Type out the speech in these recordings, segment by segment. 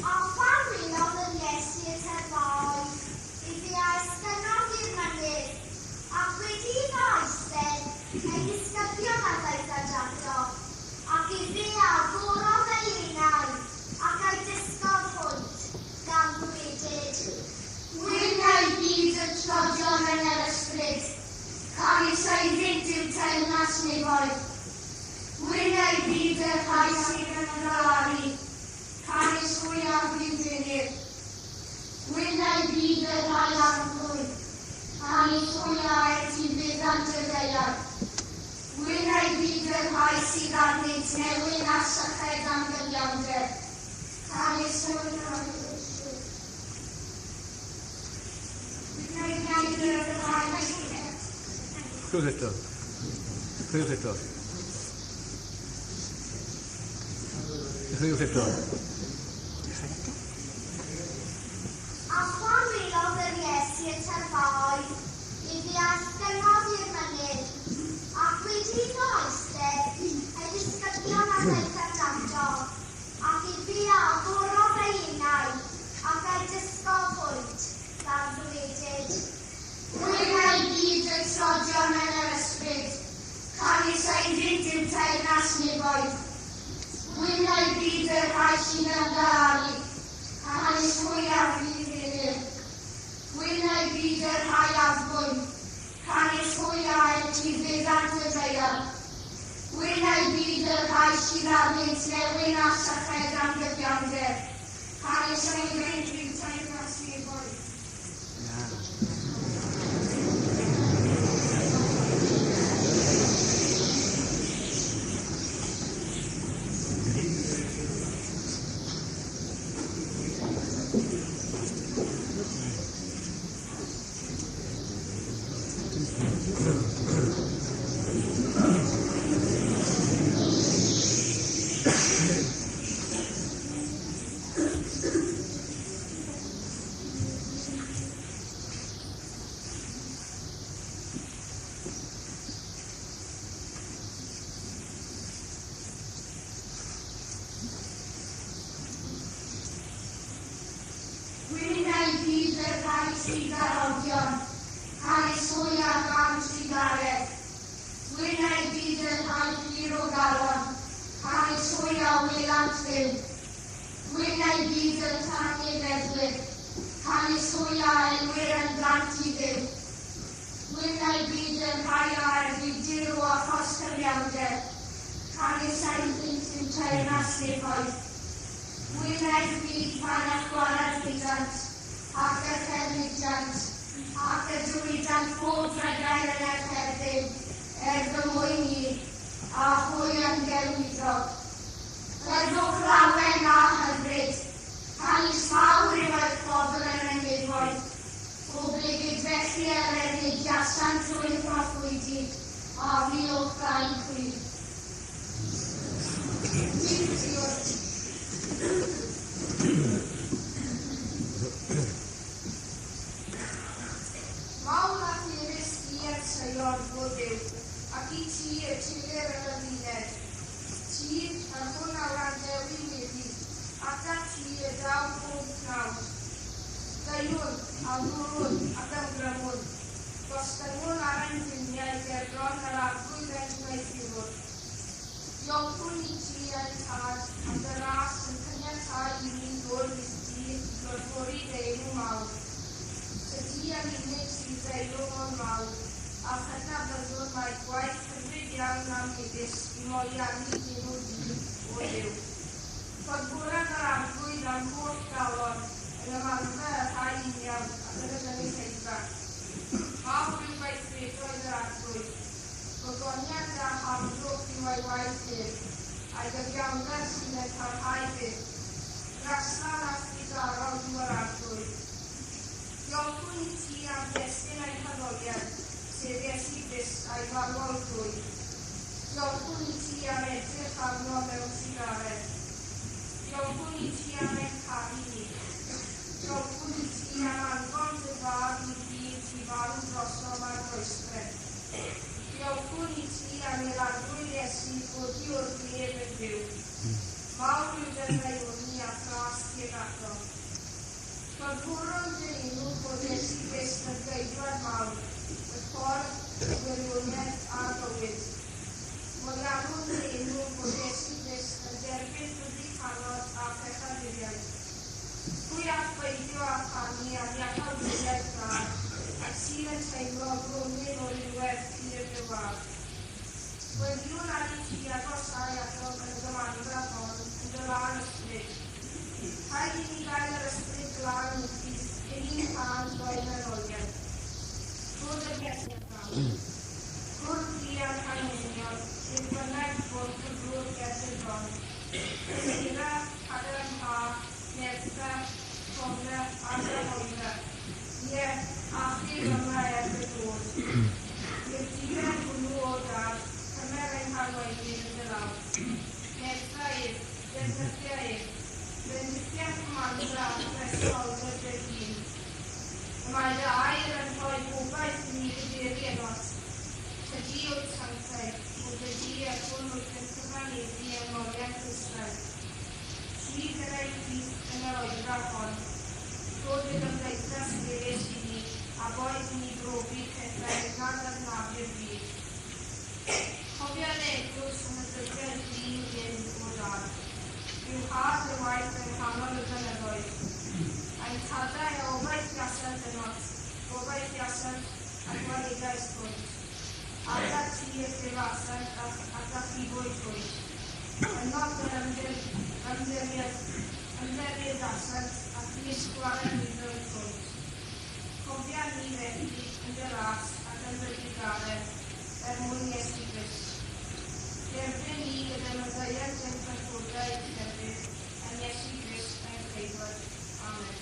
A phan welodd yr Iesu y tyrfaoedd, efe a esgynnodd i'r mynydd, ac wedi iddo eistedd, ei ddisgyblion a ddaethant ato, ac efe a agorodd ei enau, ac a'u dysgodd hwynt, gan ddywedyd. Mwynhau byd y tlodion yn yr ysbryd, canys eiddynt yw teyrnas nefoedd. Mwynhau byd y rhai sydd yn ymgalaru, canys hwy a fydd. Mwynhau byd y rhai addfwyn, canys hwy a etifeddant y ddaear. Mwynhau byd y rhai sydd arnynt newyn a syched am gyfiawnder, canys hwy a Mwynhau byd y rhai sydd Clywch eto. Clywch eto. Clywch eto. A phan welodd yr Iesu y tyrfaoedd, efe a esgynnodd i'r mynydd, ac wedi iddo eistedd, ei ddisgyblion a ddaethant ato, ac efe a agorodd ei enau, ac a'u dysgodd hwynt, gan ddywedyd. Mwynhau byd y tlodion yn yr ysbryd, canys eiddynt yw teyrnas nefoedd. Mwynhau byd y rhai sy'n ymgalaru, canys hwy a fydd. Mwynhau byd y rhai addfwyn, canys hwy a etifeddant y ddaear. Wynau byd y rhai sydd arnynt newyn a syched am gyfiawnder, canys oeddynt yw teyrnas nefoedd. Wynau byd y rhai sydd ar odion, canys hwy a gant trugaredd. Wynau byd y rhai pur o galon, canys hwy a welant Dduw. Wynau byd y tangnefeddwyr, canys hwy a elwir yn blant i Dduw. Wynau byd y rhai a erlidir o achos cyfiawnder, canys eiddynt yw teyrnas nefoedd. Wynau byd pan a'ch gwaradwyddant, ac y erlidiant, ac y dywedant pob dragair yn eich erbyn, er fy mwyn i, a hwy yn gelwyddog. Byddwch lawen a hyfryd, canys mawr yw eich pobl yn y nefoedd. Oblegid felly yr erlidiasant trwy'r proffwydi, a fi o'ch blaen chwi. Diolch. Mawl a thyrus di ar Seion, o Dduw, ac i ti y telir yr adduned. Ti, yr hwn a wrandewi weddi, atat ti y daw pob cnawd. Deuwn, a ddwrwn, ac ymgrymwn. Gostyngwn ar ein gliniau ger bron yr Arglwydd ein gwneuthurwr. Diolchwn i ti ein tad, am dy ras yn caniatáu i ni ddod i'r di i glodfori dy enw mawr. Tydi yn unig sydd deilwng o'r mawr, a chydnabyddwn mai gwaith hyfryd iawn am mefus i moliannu d'enw di, o Dduw. Clodforaf yr Arglwydd â'm holl galon, yn ymarfer y rhai uniawn ac yn y gynulleidfa. Mawr yw gweithredoedd yr Arglwydd. Gogoniant a harddwch yw ei waith ef, a'i gyfiawnder sydd yn parhau byth. Graslon a thrugarog yw yr Arglwydd. Diolchwn i ti am destun ein haddoliad, sef Iesu Grist a'i farwol llwy. Diolchwn i ti am edrych arno mewn trugaredd. Diolchwn i ti am ein caru ni. Diolchwn i ti am anfon dy fab i'r byd i farw drosom ar groesbren. Diolchwn i ti am i'r Arglwydd Iesu godi o'r bedd yn fyw. Mawr yw dy ddaioni a thras tuag ato. Clodforwn dy enw bod Iesu Grist yn geidwad mawr, y ffordd, y gwirionedd a'r bywyd. Moliannwn dy enw bod Iesu Grist yn derbyn publicanod a phechaduriaid. Pwy all beidio â chanu am iachawdwriaeth braf, ac sydd yn teimlo gronydd o niwed pur dy wlad. Gweddïwn ar i ti agosau atom yn y gymanfa hon yn dy lân ysbryd. Rhaid i ni gael yr ysbryd glân yn plith cyn i'n tân droi mewn olion. Rhodd y blesed fawr. Cwrdd di â'n hanghenion, beth bynnag fo'r cyflwr ger dy bron. Cysura, cadarnha, nertha, rhodda a gyhoedda. Ie, achub yma er dy dod. I'r diben hwnnw o dad, cymer ein harweinydd yn dy law. Nertha ef, defnyddia ef, bendithia cymanfa a phresenoldeb dy hun. Y mae dy air yn rhoi gobaith i ni leferu ynot. Tydi wyt sanctaidd, o dydi yr hwn wyt yn cyfaneddu yng ngoliant Israel. Ti gyda'i plith yn yr oedfa hon. Rhod y gymdeithas ddilys i ni, a boed i ni brofi pethau nad adnabu'r byd. Cofia yr eglwys yn y dyddiau blin hyn o dad. Yw had y waith yng nghanol y blynyddoedd. Ein tadau a obaith iasant ynot, gobaith iasant a gwaredais hwynt. Adat ti y llefasant ac achubwyd hwy. Yno yr ymddiriedasant ac nis gwarenyddwyd hwy. Cofia ni felly yn dy ras ac yn dy drugaredd er mwyn Iesu Grist. Derbyn ni gyda maddeuant ein pechodau hefyd yn Iesu Grist ein Ceidwad. Amen.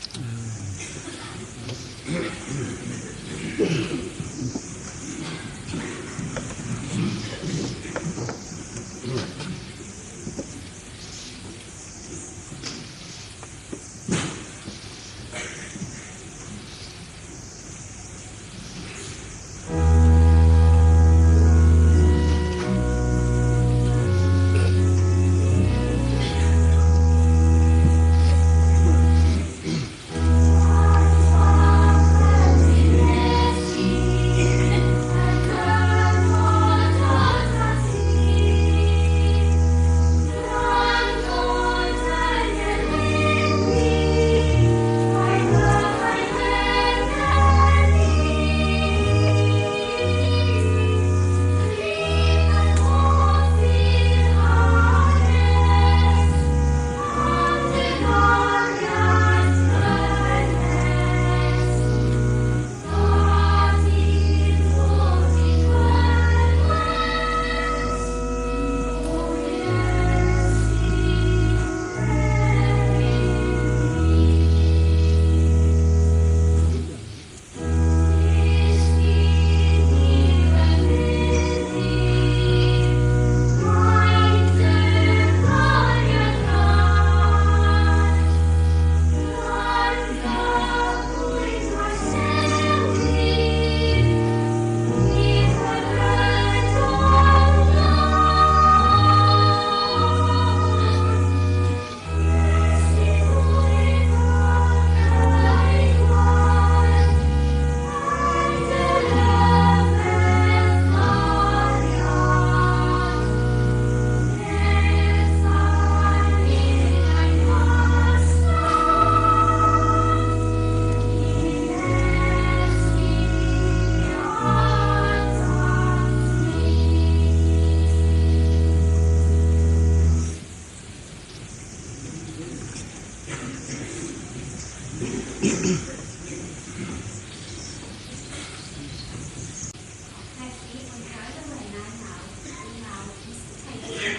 Felly, mae'n cael y wenau nawr i law Mr Tiger.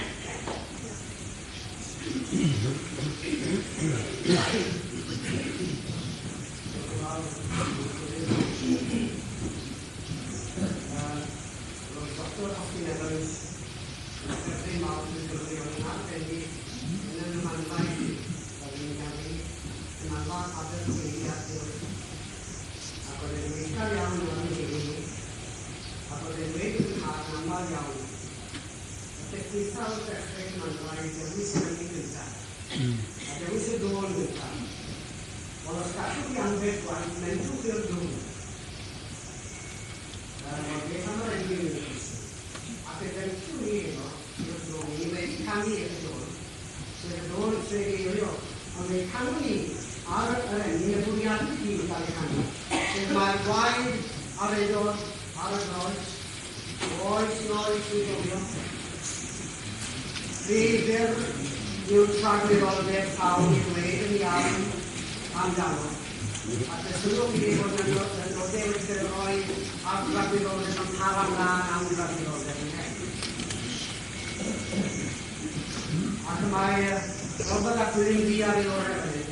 Roedd Dr Austin Evans yn ffefryn mawr drwy Gymru oedd yn arbennig yn yr ymanfa i oedd yn ganu ymanfa Abergwili a Dulwich. Ac oedd e'n weithgar iawn yn ei heini, ac oedd e'n dweud wrth y nhad yn aml iawn. Y peth gwaetha wrth ddechrau cymanfa yw dewis yr emyn gyntaf, a dewis y dôn gyntaf. Wel, os gallwch chi ambell waith, mentwch i'r dôn. Wel, beth am yr emyn yn bwysig? A fe fentrwn ni efo i'r dôn, ni wedi canu i'r dôn, sef y dôn tregeirio, ond fe canwn ni ar yr emyn y bwriadu chi gael ei canu. Sef mae'r gwaed ar edodd ar y groes, oes yn oes i gofio. Rhy fyr yw'r tragwyddoldeb pawb i ddweud yn iawn amdano. Ac y sylwch chi fod yn nodau wedi rhoi ar dragwyddoldeb yn para mlaen am dragwyddoldeb. Ac mae Robert ap Gwilym Ddu ar ei orau hefyd.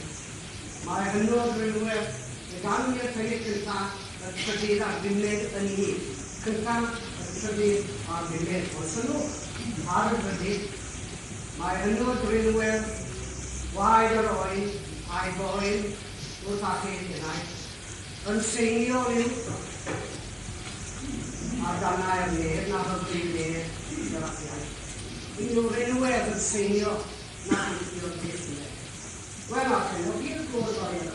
Mae hynod rhywbeth y gan i'r pregeth cyntaf, y trydydd a'r bumed yn unig. Cyntaf, y trydydd a'r bumed. Ond sylwch ar y trydydd, mae hynod rhywbeth waed yr oen a'i boen wrth achub enaid, yn seinio liw ar danau'r nef na fyddwn neb yr afiaith. Unrhyw rinwedd yn seinio na yw'r beth neb. Wel, allan, o gyd glod o'r un.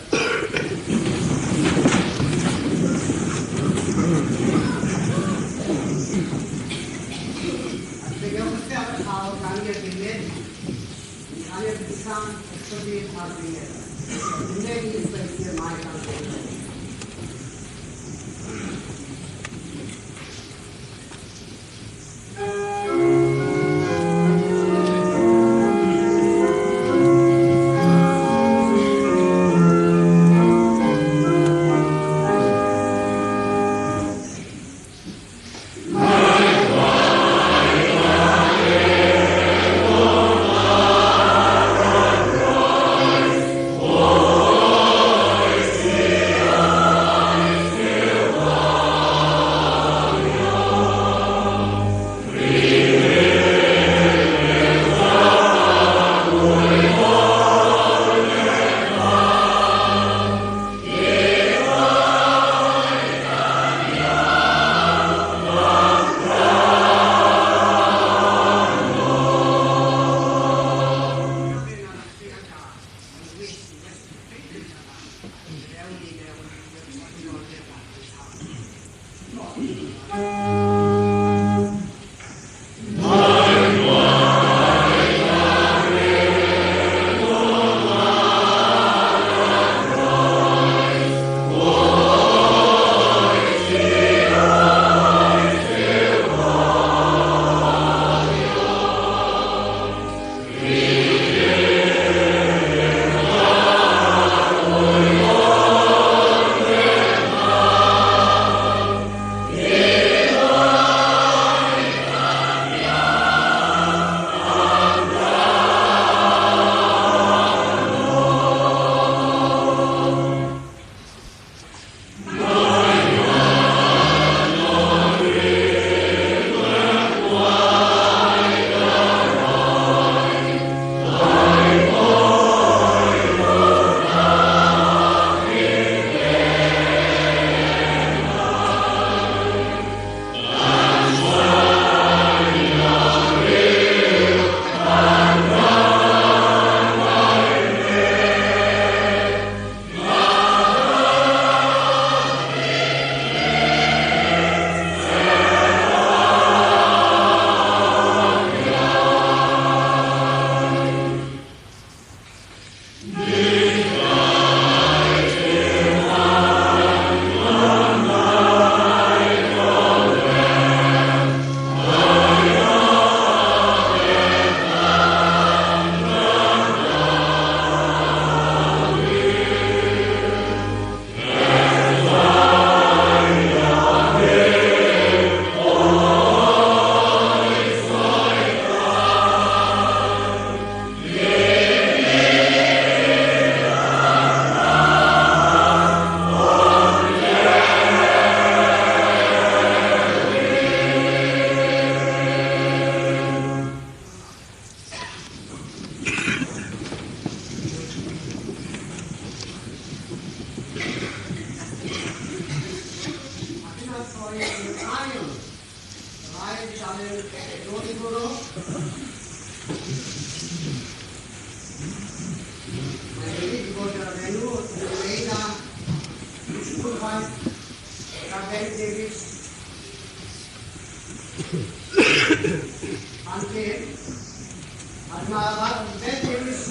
Ac fe gewch chi ar y hawl gan i'r bumed, gan i'r cyntaf, y trydydd a'r bumed. Bumed i'r ffeithiau mae gan bumed. yn dod i gwrw. Mae hefyd wedi bod gyda'r enw yn ymwneud â Cwrfaith, Ben Davies, Antin, a mae Ben Davies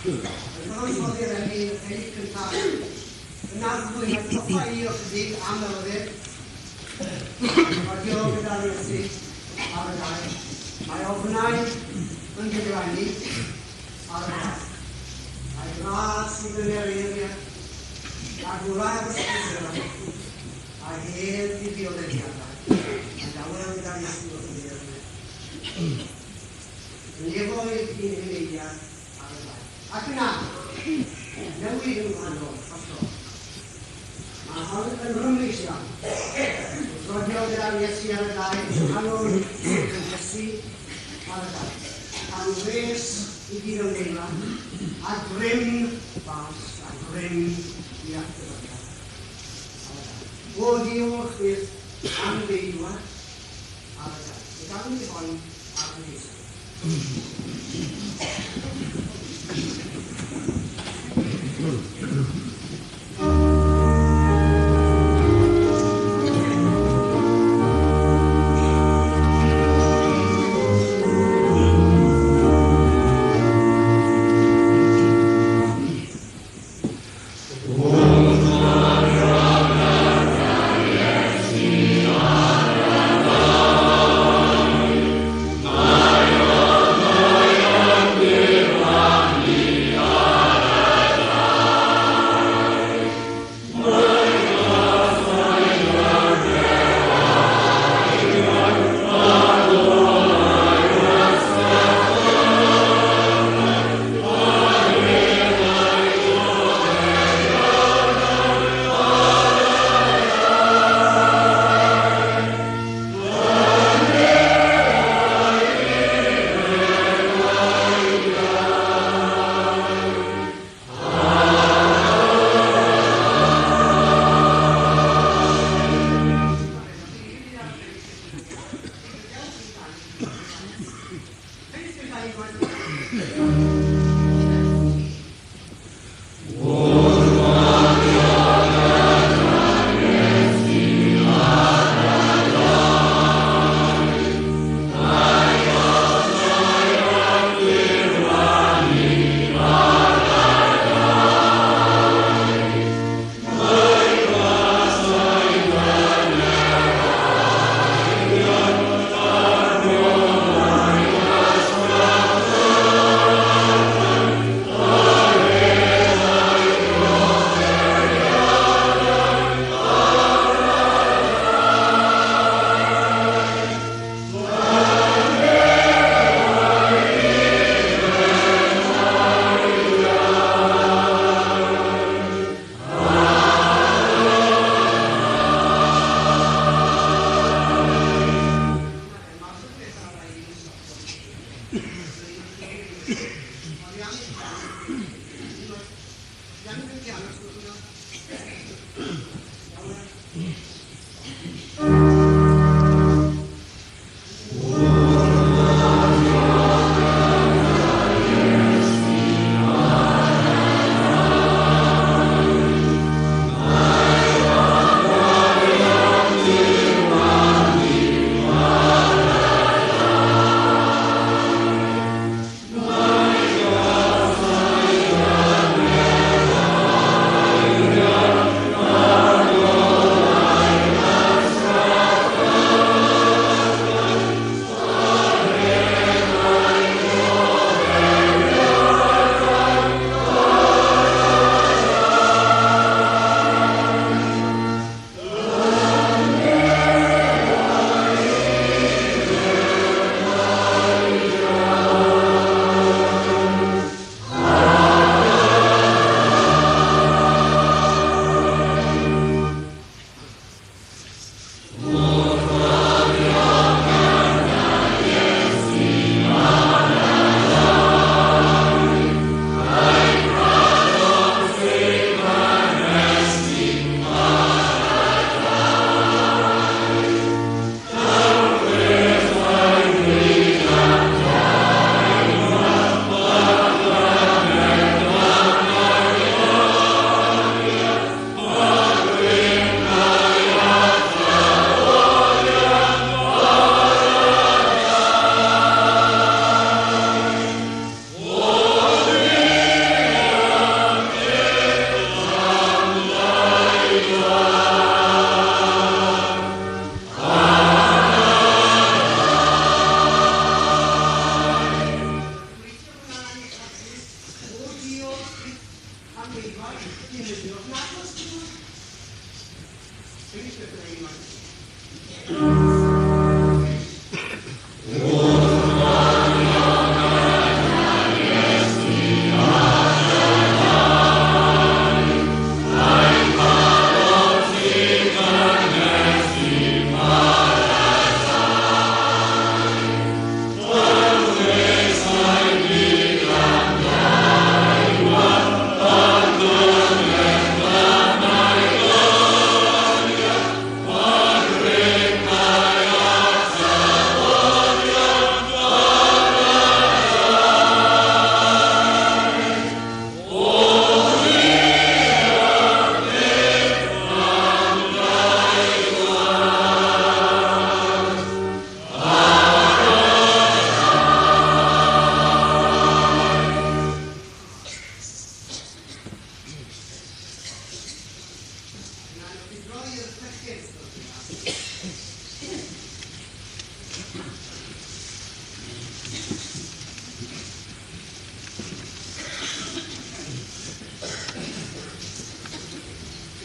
yn cyfansoddi'r enw ennill cyntaf. Yn arddwy, mae coffa i o chydig am yr oeddyr. Mae diolch gyda'r Iesu ar y gair. Mae ofnau yn gyfrannu ar y gair. Mae gras i fyny ar eiriau, a gwrau ar y sgwrsera, a hedd i ddioddefiadau. Mae dawel gyda'r Iesu wrth y eiriau. Nefoedd i'n heneidiau ar y gair. Ac yna, newid yn wahanol, hollol. Mae hon yn rymus iawn. Wrth rodio gyda'r Iesu ar y gair, canol yn Iesu ar y gair. Am wres i gyd o'n deimlad, a grym bas, a grym i atgyfodiad. O diolch byth am ddeilwad ar y gair. Fe gafon ni hon ar y Iesu.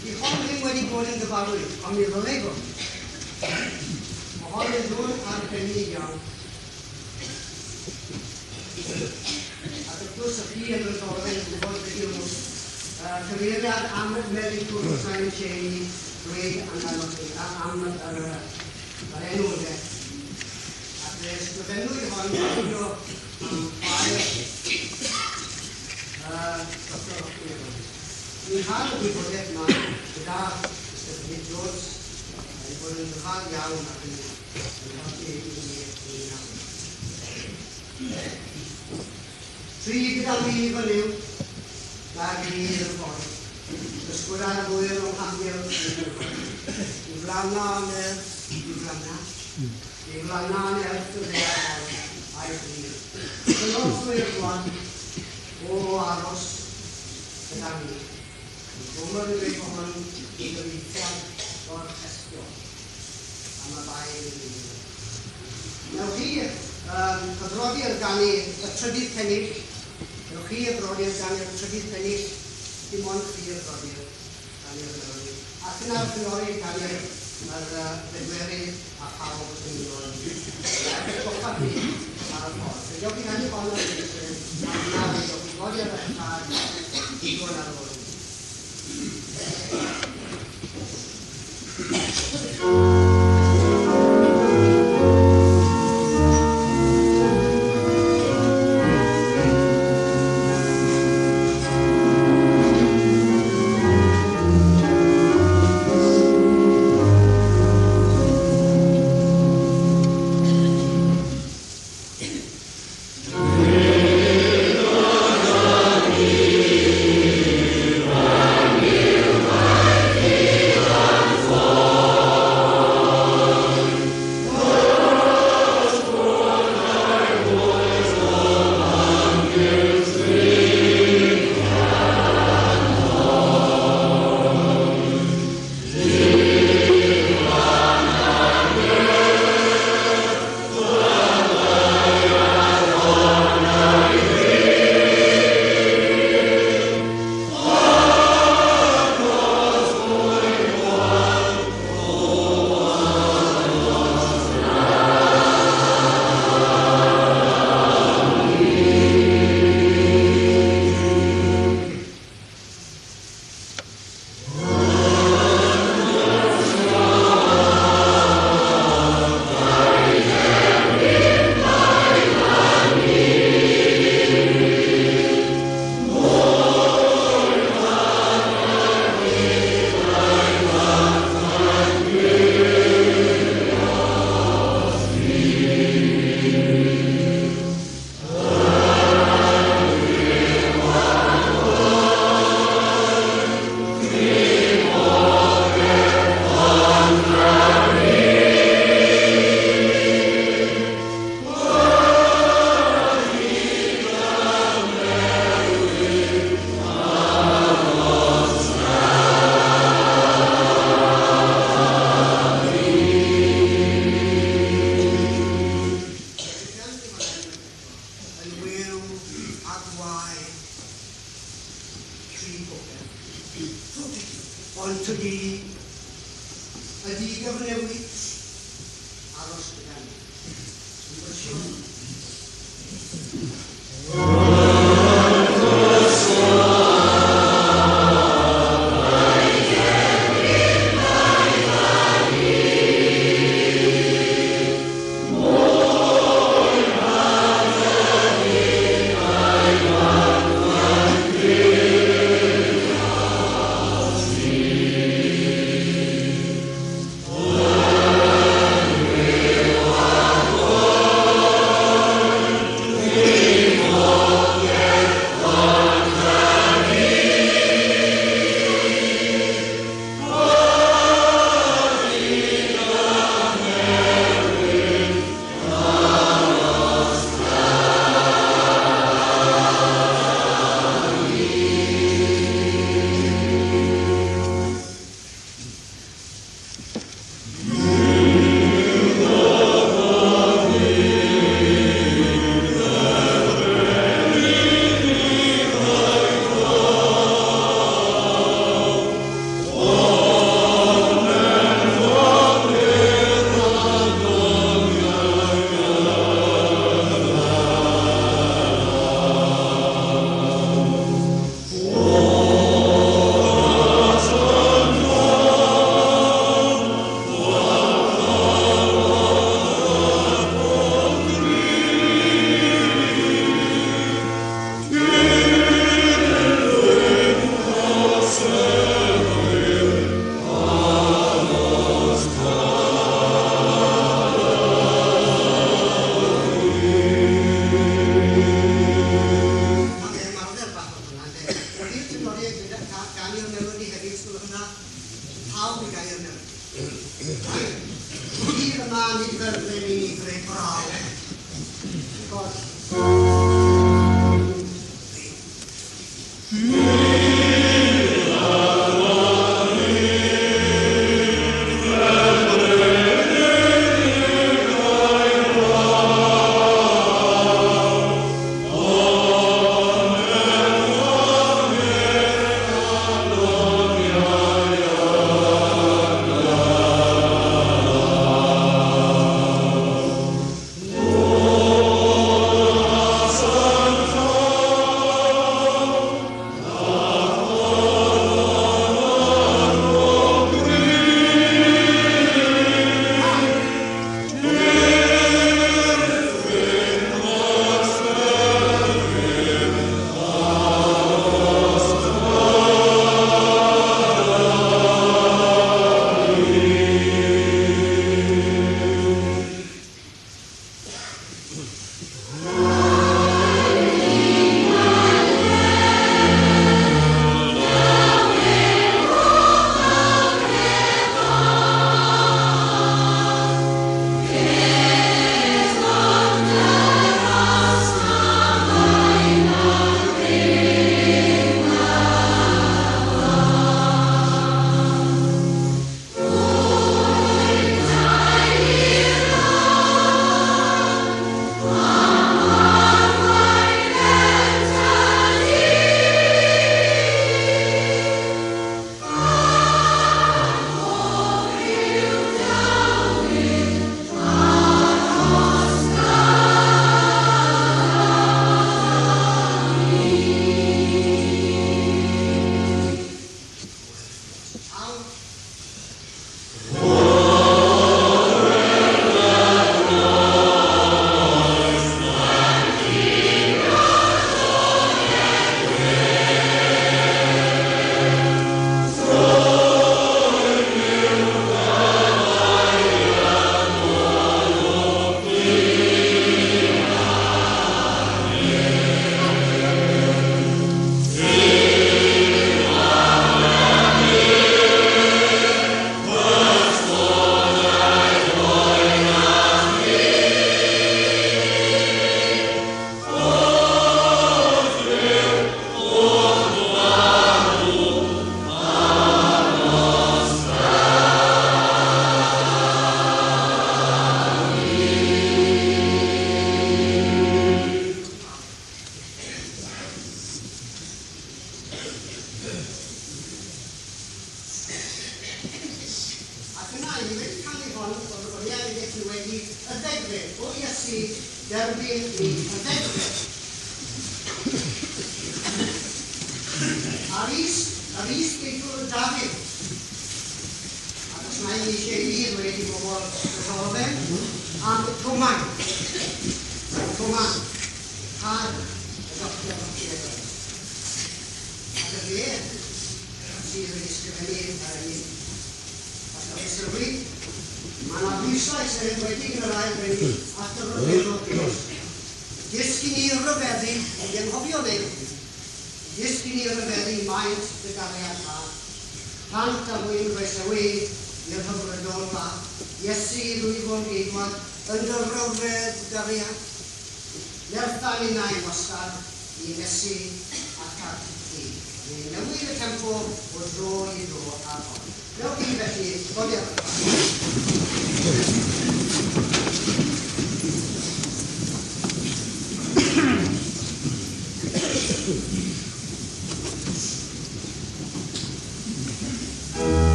Dydy hon ddim wedi bod yn gyfarwydd, ond mi ddylai fod. Mae hon yn ddŵr arbennig iawn. Ac wrth gwrs, y chi yn Rhydoren yn gwybod beth yw hwn. Cyfeiriad am Mary Cwrdd Simon Cheney dweud amdano chi, am yr enw ynde. Ac fe ysgrifennwyd hon cofio am chwaer Dr. Hopkin Evans. Ni'n cael y gwybodaeth yma gyda Mr Philip Jones, mae wedi bod yn ddyfal iawn ac yn helpu i ni nawr. Tri gyda mi fy Nuw, mae'r gyd yn ffordd. Dysgwyr ar hwyr o'n hamgylch yn ymwneud. I flanna nerth, i flanna. I flanna nerth y ddeall hon, a'i bryd. Cynorthwy'r rwan, o aros gyda mi. Gwmor yn dweud bod hwn yn gyfeithiad o'r testio am y bai yn y Newch chi y brodyr ganu y trydydd pennill, newch chi y brodyr ganu'r trydydd pennill, dim ond chi y brodyr ganu'r melodi. Ac yna'r chwiorydd ganu'r bedwerydd a phawb yn dod. Ac atgoffa chi ar y ffordd. Fe gewch chi ganu hon ar y dechrau, ac yna fe gewch chi godi ar eich traed, digon ar ôl. Ond tydi ydi gyfnewid aros gyda ni. Yn siŵr. braw. God.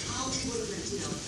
Pawb i fod yn blentyn nawr.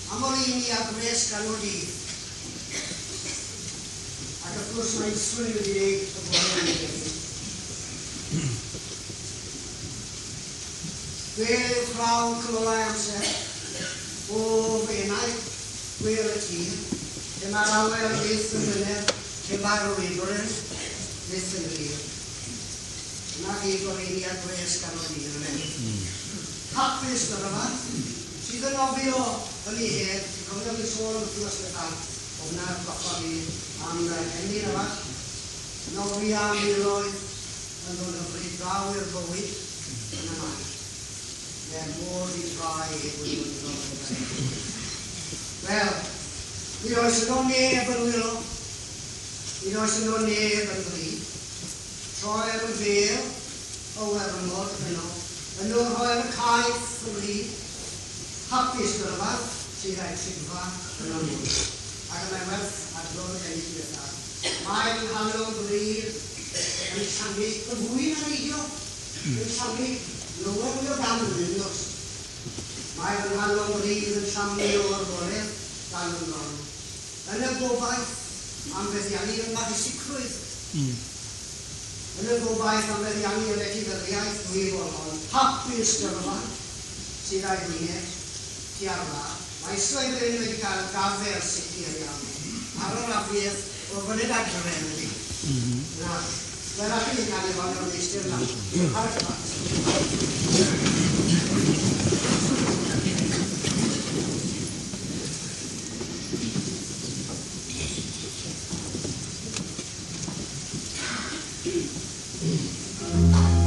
Am oleuni a gwres ganol dydd. Ac wrth gwrs mae swn i wedi gwneud y bore yn y. Gwel uwchlaw cymylau amser, o fy enau, gwel y tir, lle mae'r awel fyth yn dyner, lle mae'r wybren fyth yn glir. Yna chi goleuni a gwres ganol dydd yna. Hapus dyna yma, sydd yn nofio yn ei hedd, ti'n cofio fi sôn am wythnos diwethaf, o hwnna goffa fi am emyn yma, nofio am miloedd yn dod yn bryd draw i'r bywyd yn y man. Ie, môr i drai heb wylo. Wel, nid oes yno neb yn wylo, nid oes yno neb yn ddrud. Troer y fel, o wermod yno, yno rhoer y caeth yn rhydd. Hapus gyrfa sydd â'i trigfa yno mwy. Ac y mae werth adrodd y ennill diwethaf. Mae'n nghanol glir yn llamu, yn fwy na reidio, yn llamu, lawer mwy o gam yn nos. Mae fy nghalon gryf yn llamu o'r bore dan fy mron. Yn y gobaith am feddiannu yn magu sicrwydd. Yn y gobaith am feddiannu yn etifeddiaeth ddwyfol hon, hapus gyrfa sydd â'i hwyneb tua'r wlad. Mae eisoes Bryn wedi cael gafael sicr iawn ar yr afiaeth o fyned adre ynddi. Na, wel allwn ni canu hon o'r meistr yna. Ar y plant. Oh!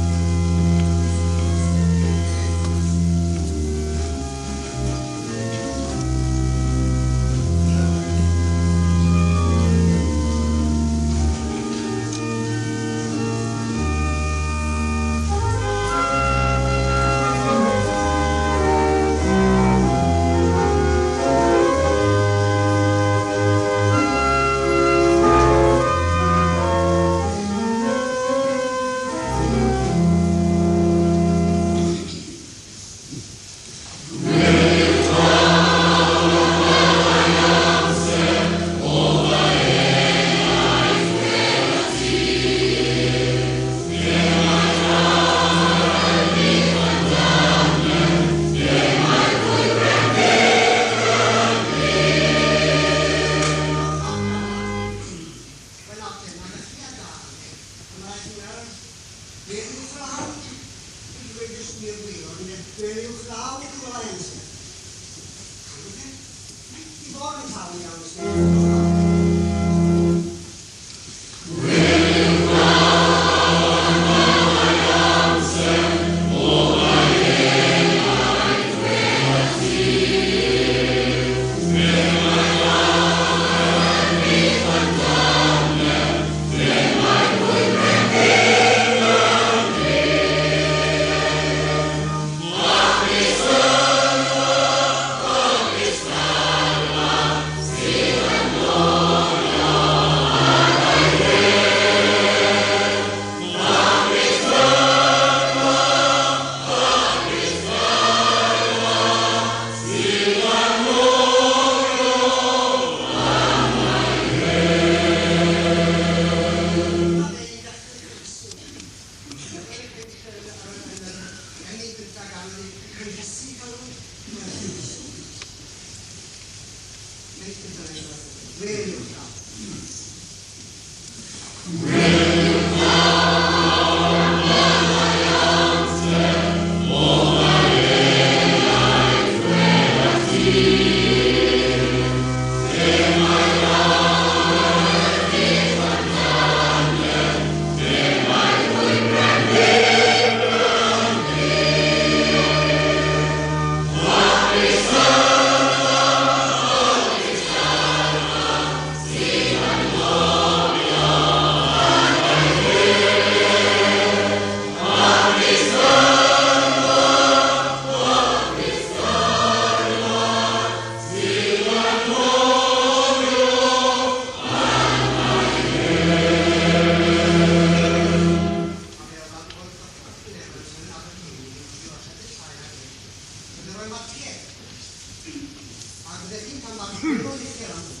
Ac ydych chi'n cael marc gwirio'n uchel am hwn.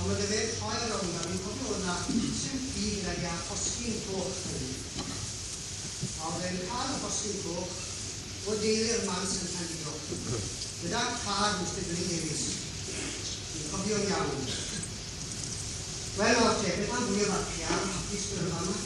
Ond mae fe'n troi ar rownd a fi'n cofio oedd yna siwt du gyda fi a ffosgyn coch yn. A oedd e'n cael y ffosgyn coch o deulu'r mans yn Llandudno. Gyda car Mr Glyn Davies. Fi'n cofio'n iawn. Wel, o'r te, beth am fwy o farciau am hapus gyda yma?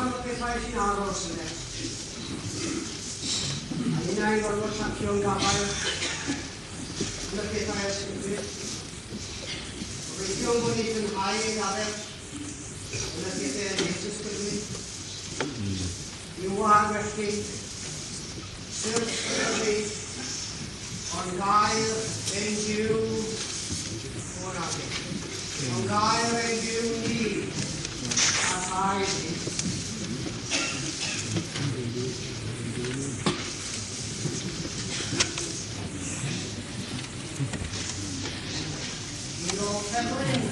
am y pethau sy'n aros yn nes. A ninnau'n gorfod llacio'n gafael yn y pethau a symud. Gobeithio bod ni'n tynhau ein gafael yn y pethau yn nes ysgrifennu. Yw ar felly, syrth y ond gael ein Duw o'r adeg. Ond gael ein Duw ni a rhaid ni. Un o ffefryn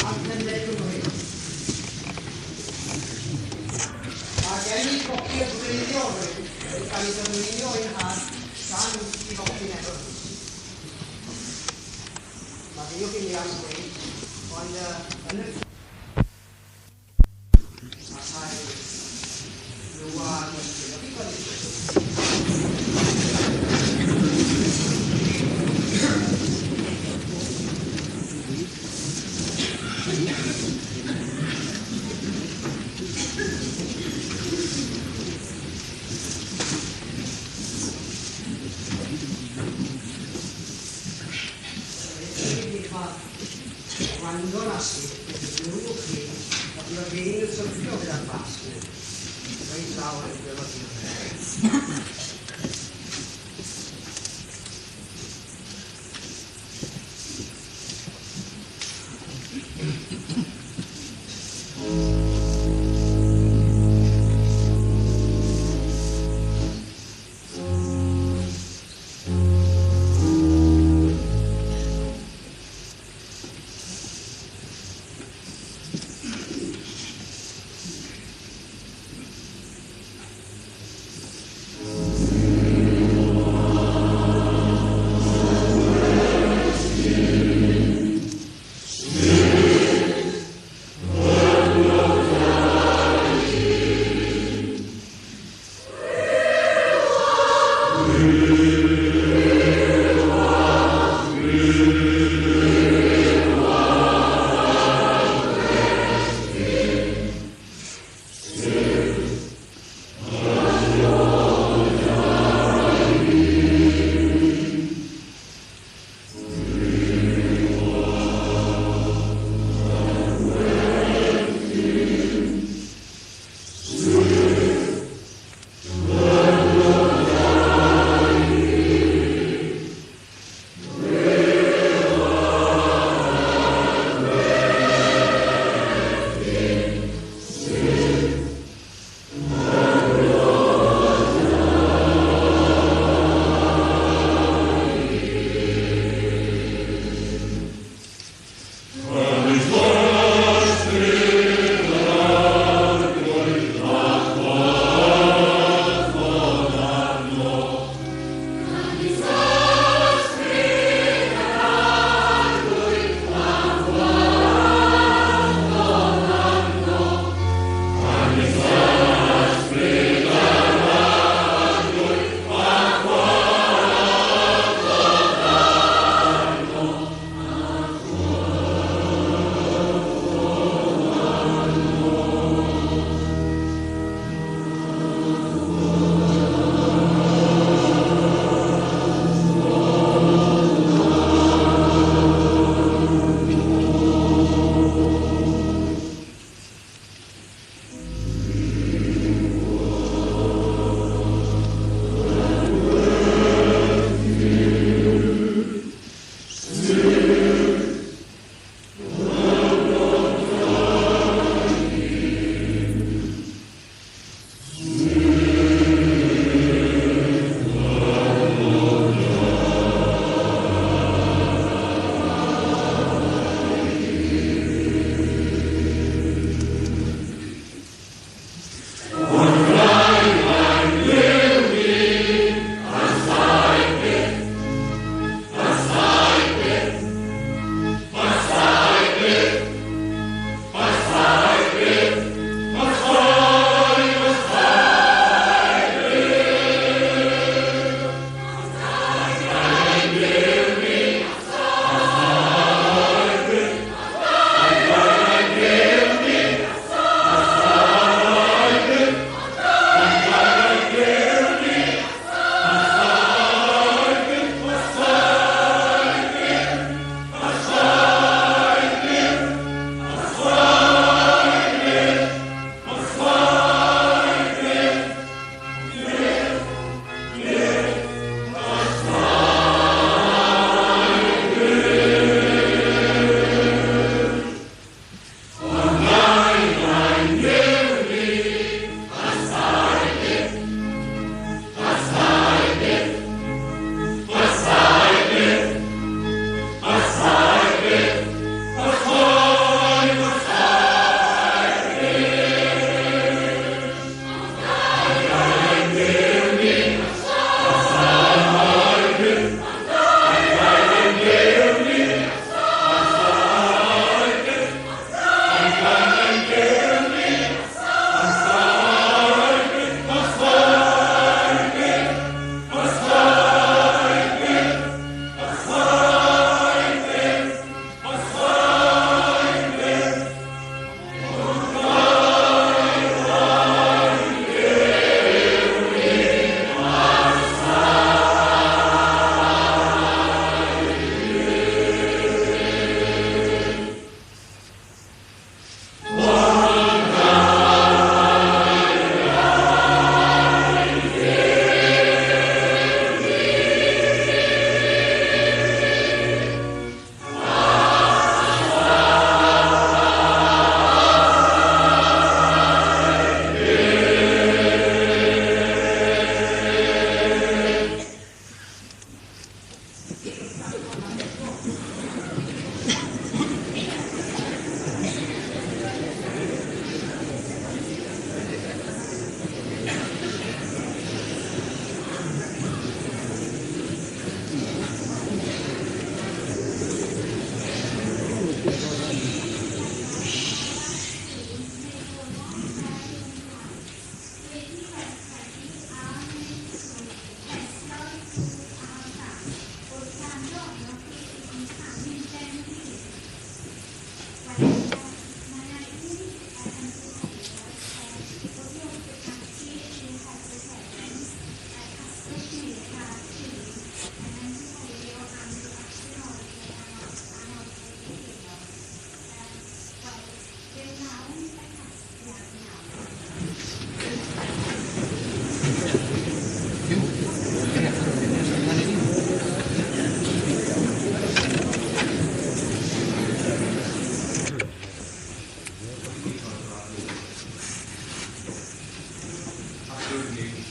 adnewyddu Gymru. Mae gen i gopi y gwreiddiol hyn yn cael ei ddefnyddio i'n had gan i gopi newydd. Mae fi o am dweud, ond yn y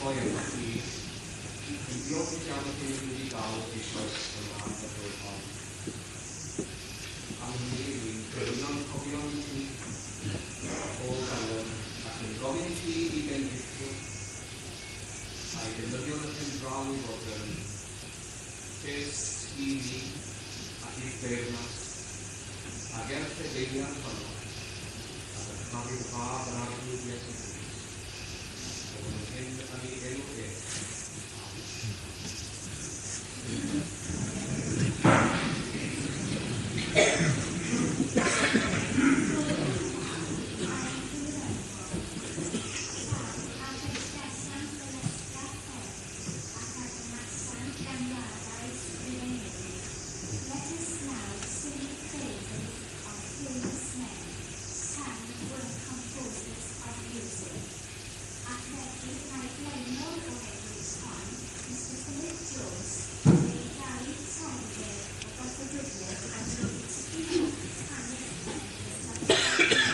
troi atat ti, ac yn diolch i ti am yr hyn dwi wedi gael eisoes yma y ddoe hon. Am hynny rwy'n cyflwyno'n cofion i ti o galon ac yn gofyn i ti i bendithio a'i defnyddio yn y pen draw i fod yn lles i ni ac i'th deyrnas, ac er lledaeniad honno, a dyrchafu'r Fab yr Arglwydd Iesu Grist. Gofynnwn hyn yn ei enw ef. Amen. Let us now sing the praises of famous men, sung were composers of music. Ac felly mae blaenor o'r eglwys hon, Mister Philip Jones, wedi dau torwyr o goffadwriaeth a dweud tipyn o hanes eglwys Llanfair sydd. Philip Jones.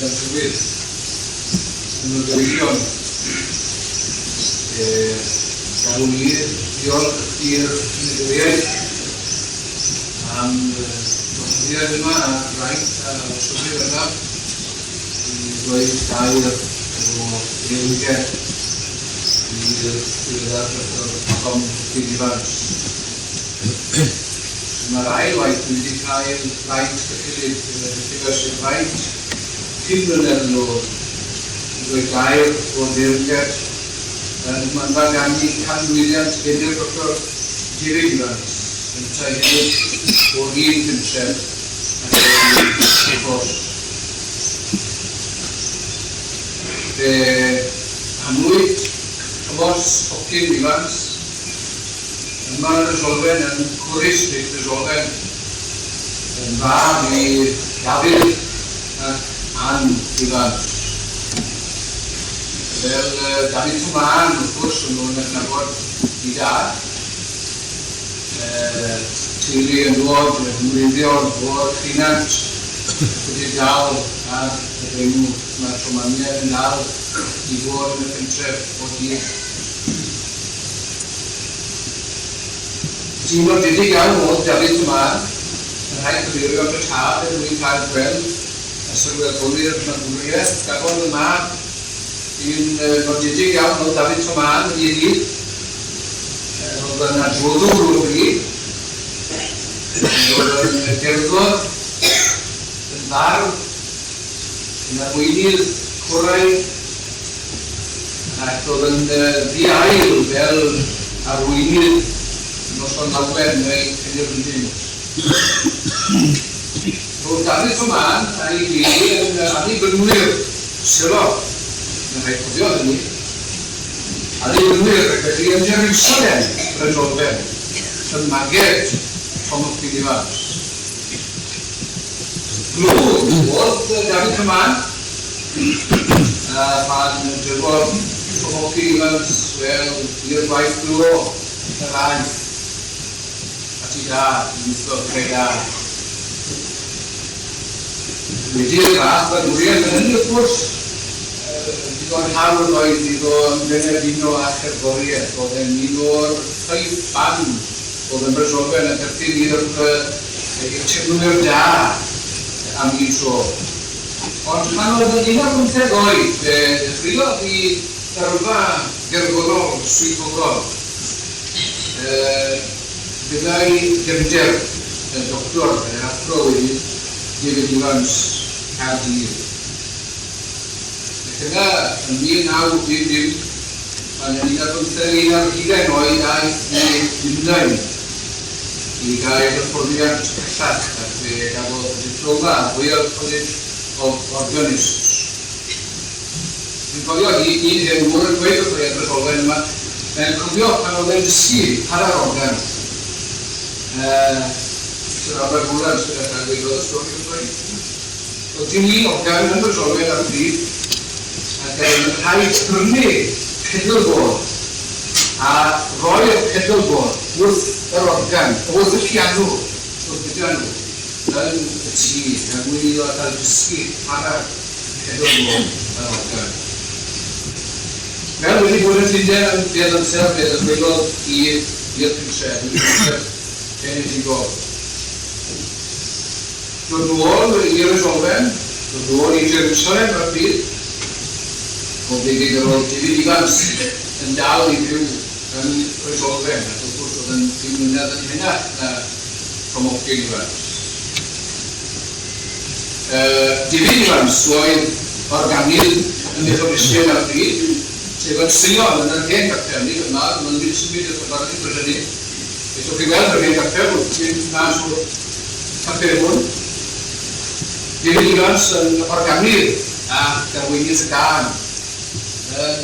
Llywydd, yn y gyfeillion, gawn ni ddiolch i'r Cymedriaid am y gwahoddiad yma a'r fraint a osodwyd arnaf i ddweud gair o deyrnged i'r diweddar Doctor Tom Hopkin Evans. Dyma'r ail waith dwi wedi cael braint gyhylyd, dechreuais i'r fraint pum mlynedd yn ôl i ddweud gair o deyrnged yn Gymanfa Ganu Canmlwyddiant Gennyf Doctor David Evans, yntau hefyd o'r un pentref ac o'r un achos. Fe anwyd Tomos Hopkin Evans yma yn Resolfen, yn Cwrys Street, Resolfen, yn fab i Dafydd ac Ann Evans. Fel Dafydd Twman, wrth gwrs, o'n nhw'n adnabod ei dad. Teulu yn dod yn wreiddiol o'r Ceunant, wedi dal ar yr enw, mae'r Tomaniaid yn dal i fod yn y pentref o hyd. Dyn nodedig iawn oedd Dafydd Twman, yn rhaid cyfeirio at y tad er mwyn cael gweld a sylweddoli'r magwriaeth gafodd y mab. Dyn nodedig iawn oedd Dafydd Twman yn ei ddydd. Roedd yn adroddwr o fri. Roedd yn gerddor, yn fardd, yn arweinydd corau, ac roedd yn ddi-ail fel arweinydd Noson Lawen neu Penrhyn. Roedd Dafydd Twman a'i deulu yn Annibynwyr selog, mae'n rhaid cofio hynny. Annibynwyr, ac felly yn Jerusalem, Brynolfen, ym maged Tom Hopkin Evans. Glwyd oedd Dafydd Twman, a phan dyfodd Tom Hopkin Evans, wel, i'r gwaith glo yr aeth at ei dad i weithio gyda'i dad. Wedi'r fath fagwriaeth yn hynny, wrth gwrs, digon hawdd oedd iddo ymgynefino â cherddoriaeth. Oedd e'n un o'r five band oedd yn Resolfen yn perthyn i'r temlwyr da am un tro. Ond pan oedd yn un ar bymtheg oed, fe ddechreuodd ei yrfa gerddorol swyddogol gyda'i gefnder, y doctor, yr athro wedyn, David Evans, Caerdydd. Ac yna, yn 1911, pan yn un ar bymtheg, un ar hugain oed, aeth i Lundain. i gael hyfforddiant pellach ac fe gafodd ddiploma Royal College of Organists. Dwi'n cofio un hen ŵr yn dweud wrtho i ar Drysolfen yma, mae'n cofio pan oedd e'n dysgu para'r organ. Mister Albert Rowlands gyda llaw gwedodd y stori wrtho i. Oedd dim un organ yn Drysolfen ar y pryd ac oedd yn rhaid prynu pedalboard a roi'r pedalboard wrth yr organ, wrth y piano, wrth gyda nhw yn y tŷ er mwyn iddo gael dysgu chwarae'r pedalboard yr organ. Fel wedi bod yn Llundain am beth amser fe ddychwelodd i i'r pentref, i'r pentref genedigol. Dod nôl i Resolfen, dod nôl i Jerusalem ar y pryd, oblegid yr oedd David Evans yn dal i fyw yn Resolfen, ac wrth gwrs oedd yn bum mlynedd yn henach na Tom Hopkin Evans. David Evans oedd organydd y Methodistiaid ar y pryd, sef yn Seion, yn yr hen gapel, nid yma, maen nhw wedi symud i'r barod bryd hynny. Gallwch chi weld yr hen gapel wrth fynd mas o'r capel hwn. David Evans yn organydd ac arweinydd y gân yn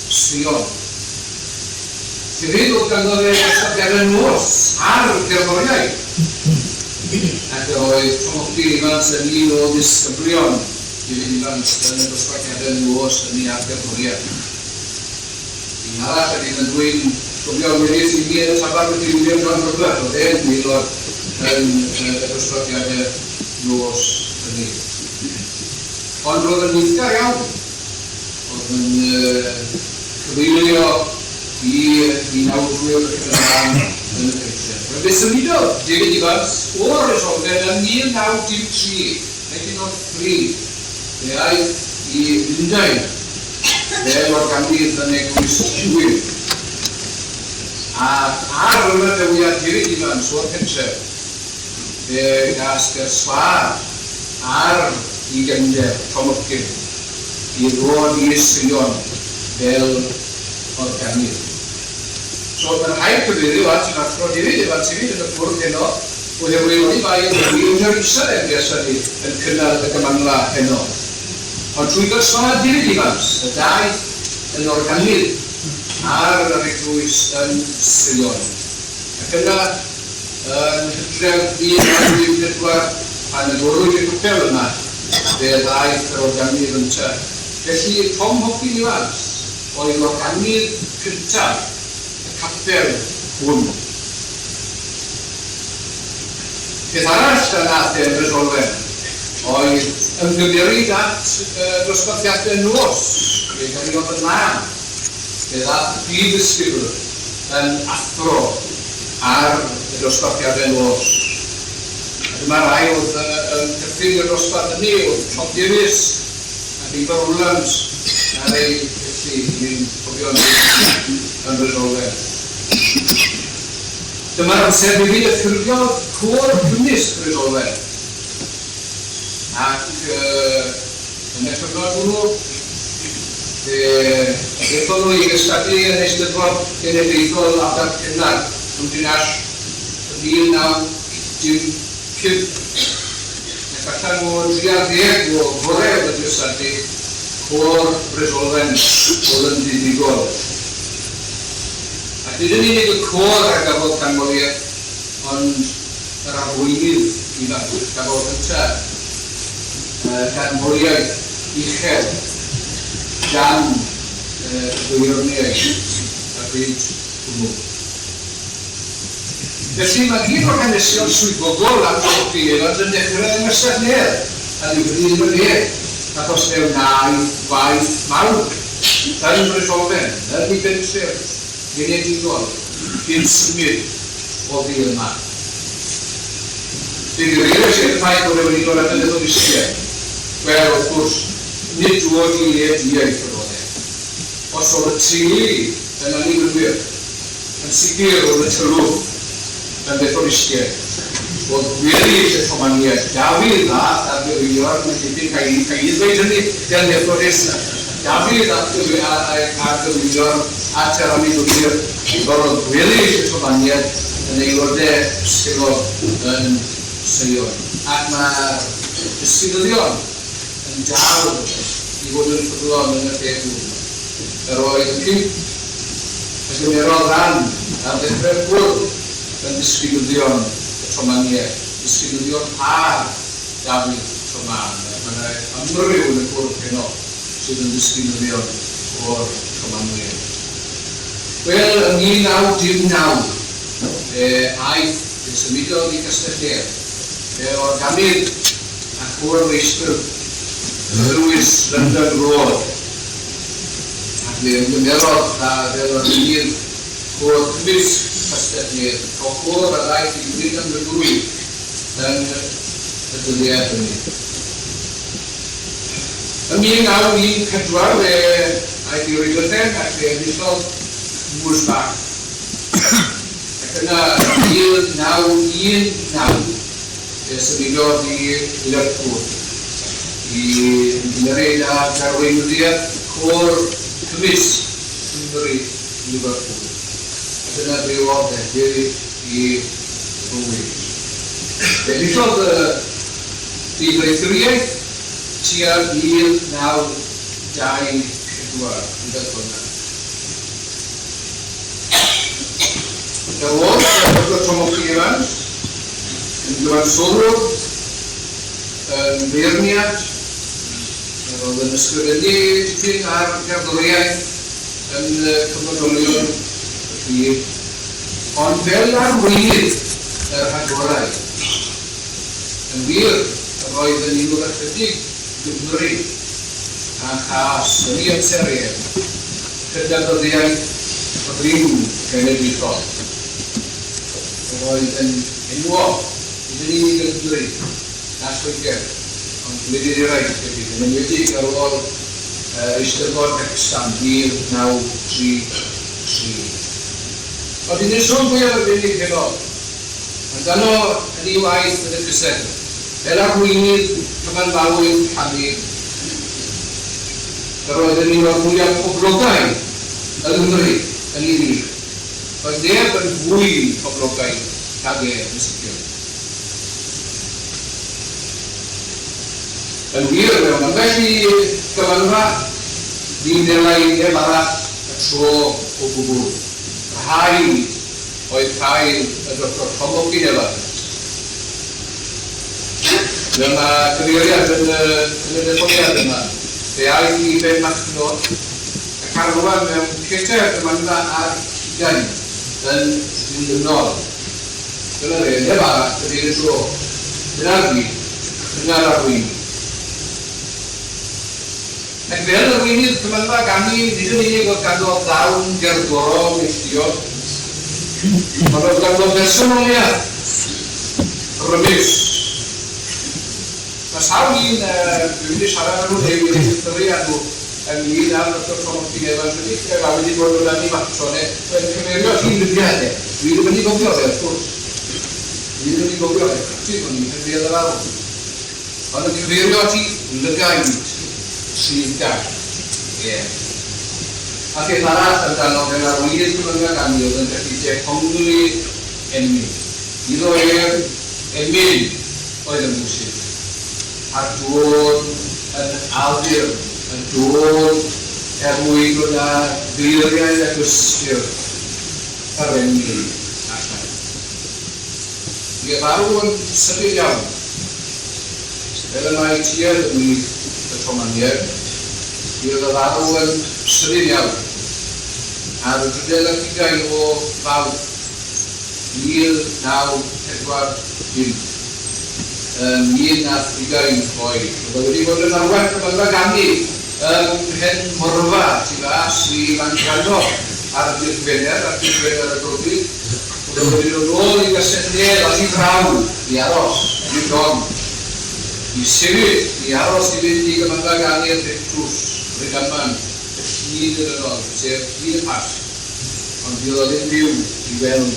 Seion. Hefyd oedd ganddo fe ddosbarthiadau nos ar gerddoriaeth, ac yr oedd Tom Hopkin Evans yn un o ddisgyblion David Evans yn y dosbarthiadau nos hynny ar gerddoriaeth. Un arall a fydd yn dwyn atgofion melys i mi yn y tafarn ydy William John Herbert, oedd e'n aelod yn y dosbarthiadau nos hynny. Ond roedd yn weithgar iawn. Oedd yn cyfeilio i unawdwyr y Cymraeg yn y pentref. Wel, fe symudodd David Evans o'r Resolfen yn 1903, 1903. Fe aeth i Lundain fel organydd yn Eglwys Tywyn. A ar ymadawiad David Evans o'r pentref, fe gas berswâd ar ei gefnder, Tom Hopkin, i ddod i Seion fel organydd. So, mae'n rhaid cyfeirio at yr Athro David Evans hefyd yn y cwrdd heno, oherwydd oni bai am hynny yn Jerusalem buaswn ni yn cynnal y Gymanfa heno. Ond trwy berswâd David Evans y daeth yn organydd ar yr eglwys yn Seion. Ac yna, yn Hydref 1984, pan agorwyd y capel yma, fe ddaeth yr organydd yntau. Felly, Tom Hopkin Evans oedd organydd cyntaf y capel hwn. Peth arall a wnaeth e yn Resolfen oedd ymgymeryd at ddosbarthiadau nos, fe gariodd ymlaen. Fe ddaeth y prif ddisgybl yn athro ar y dosbarthiadau nos. A dyma rai oedd yn perthyn i'r dosbarth hynny, oedd Tom Davies ac Ifor Rowlands a rhai felly ni'n cofio nhw yn Resolfen. Dyma'r amser hefyd y ffurfiodd Côr Cymysg Resolfen ac yn y cyfnod hwnnw fe aethon nhw i gystadlu yn Eisteddfod Genedlaethol Aberpennar yn Dinas yn 1915 ac allan o dri ar ddeg o gorau oedd yn cystadlu, Côr Resolfen oedd yn fuddugol. Ac nid yn unig y côr a gafodd ganmoliaeth, ond yr arweinydd ifanc gafodd gyntaf ganmoliaeth uchel gan y beirniaid y pryd hwnnw. Felly, mae un o'r hanesion swyddogol am Dorothy Evans yn dechrau yng Nghastell Nedd, a dyw hynny ddim yn deg, achos fe wnaeth waith mawr yn Resolfen, yn ei bentref genedigol, cyn symud oddi yma. Fe gyfeiriais i at y ffaith bod e wedi dod at y Methodistiaid. Wel, wrth gwrs, nid dod i le dieithr yr oedd e. Os oedd y teulu yn Annibynwyr, yn sicr oedd y tylwth yn Fethodistiaid. Oedd gwely eisiau Tomaniaid. Dafydd ddaeth ar gyfeiliorn, mae'n debyg, ga i ga i ddweud hynny fel Methodist, Dafydd ath ar gyfeiliorn at yr Annibynwyr, fel oedd gwely eisiau Tomaniaid. yn aelodau selog yn Seion. Ac mae'r disgybyddion yn dal i fod yn ffyddlon yn y lle hwn. Yr oedd y pump a gymerodd ran ar ddechrau'r cwrdd yn ddisgybyddion y Tomaniaid, disgybyddion pâr Dafydd Toman, ac mae yna amryw yn y cwrdd heno sydd yn ddisgybyddion o'r Tomaniaid. Wel, ym 1909, fe aeth, fe symudodd i Gastell Nedd, fel organydd a chôr-feistr Lewis London Road, ac fe ymgymerodd â fel arweinydd côr cymysg Castell Nedd, o côr a ddaeth i gryn amlygrwydd yn y dyddiau hynny. Ym 1914 fe aeth i Rhydychen ac fe enillodd Mwrs Bach. Ac yna ym 1919 fe symudodd i Lerpwl i ymgymeryd ag arweinyddiaeth Côr Cymysg Cymry Liverpool. A dyna glywodd e hyd i fywyd. Fe enillodd y difreithwriaeth tua 1924, rhywbeth fel 'na. Yr oedd Doctor Tomos Evans yn gyfansoddwr, yn feirniad, yr oedd yn ysgrifennu tipyn ar gerddoriaeth yn y cyfnodolion y pryd, ond fel arweinydd y rhagorau. Yn wir, yr oedd yn un o'r ychydig Gymry a chas yn ei amser ef, cydnabyddiaeth ryw genedlaethol. Yr oedd yn enwog, nid yn unig yng Nghymru na Lloegr, ond gwledydd eraill hefyd, yn enwedig ar ôl Eisteddfod Wrecsam 1933. Ond un reswm fwyaf arbennig heno, amdano yn ei waith yn y cysegr, fel arweinydd cymanfaoedd canu, yr oedd yn un o'r mwyaf poblogaidd yng Nghymru yn ei ddydd. Doedd neb yn fwy poblogaidd nag e, yn sicr. Yn wir, mewn ambell i gymanfa, ni wnelai neb arall y tro o gwbl. Rhaid oedd cael y Doctor Tom Hopkin Evans. Dyma gyfeiriad yn y, yn y detholiad yma. Fe aeth i Benmachno ac arwain mewn pedair gymanfa ar hugain yn ddilynol. Dyna fe, neb arall yn neud y tro. Dyna'r byd, dyna'r arweinydd. Ac fel arweinydd Cymanfa Ganu, nid yn unig oedd ganddo ddawn gerddorol neilltuol, ond oedd ganddo bersonoliaeth rymus. Mae sawl un dwi wedi siarad â nhw neu wedi llythyru â nhw ynglyn â'r Doctor Tom Hopkin Evans wedi a wedi bod o dan ei baton e, yn cyfeirio at ei lygaid e. Dwi ddim yn ei gofio fe, wrth gwrs. Dwi ddim yn ei gofio fe, practis o'n i'n pan fuodd e farw. Ond yn cyfeirio at ei lygaid sydd gan e. A pheth arall amdano fel arweinydd cyfryngau ganu oedd yn gallu dehongli emyn. Iddo ef, emyn oedd yn bwysig. A'r dôn yn addurn, y dôn er mwyn dod â geiriau ac ystyr yr emyn allan. Bu e farw yn sydyn iawn, fel y mae tuedd ymhlith y Tomaniaid, buodd y farw yn sydyn iawn, ar y drydedd ar hugain o Fawrth 1940, yn un a thrigain oed. Roedd o wedi bod yn arwain cymanfa ganu ym Mhen Morfa, tu fas i Langrannog, ar ddydd Gwener, ar ddydd Gwener y Gruffudd. Roedd o wedi dod nôl i Gastell Nedd at ei frawd i aros, dim ond i sefyll, i aros i fynd i Gymanfa Ganu'r Betws, Rhydaman, y llun dilynol, sef Llun y Pasg, ond fuodd o ddim byw i weld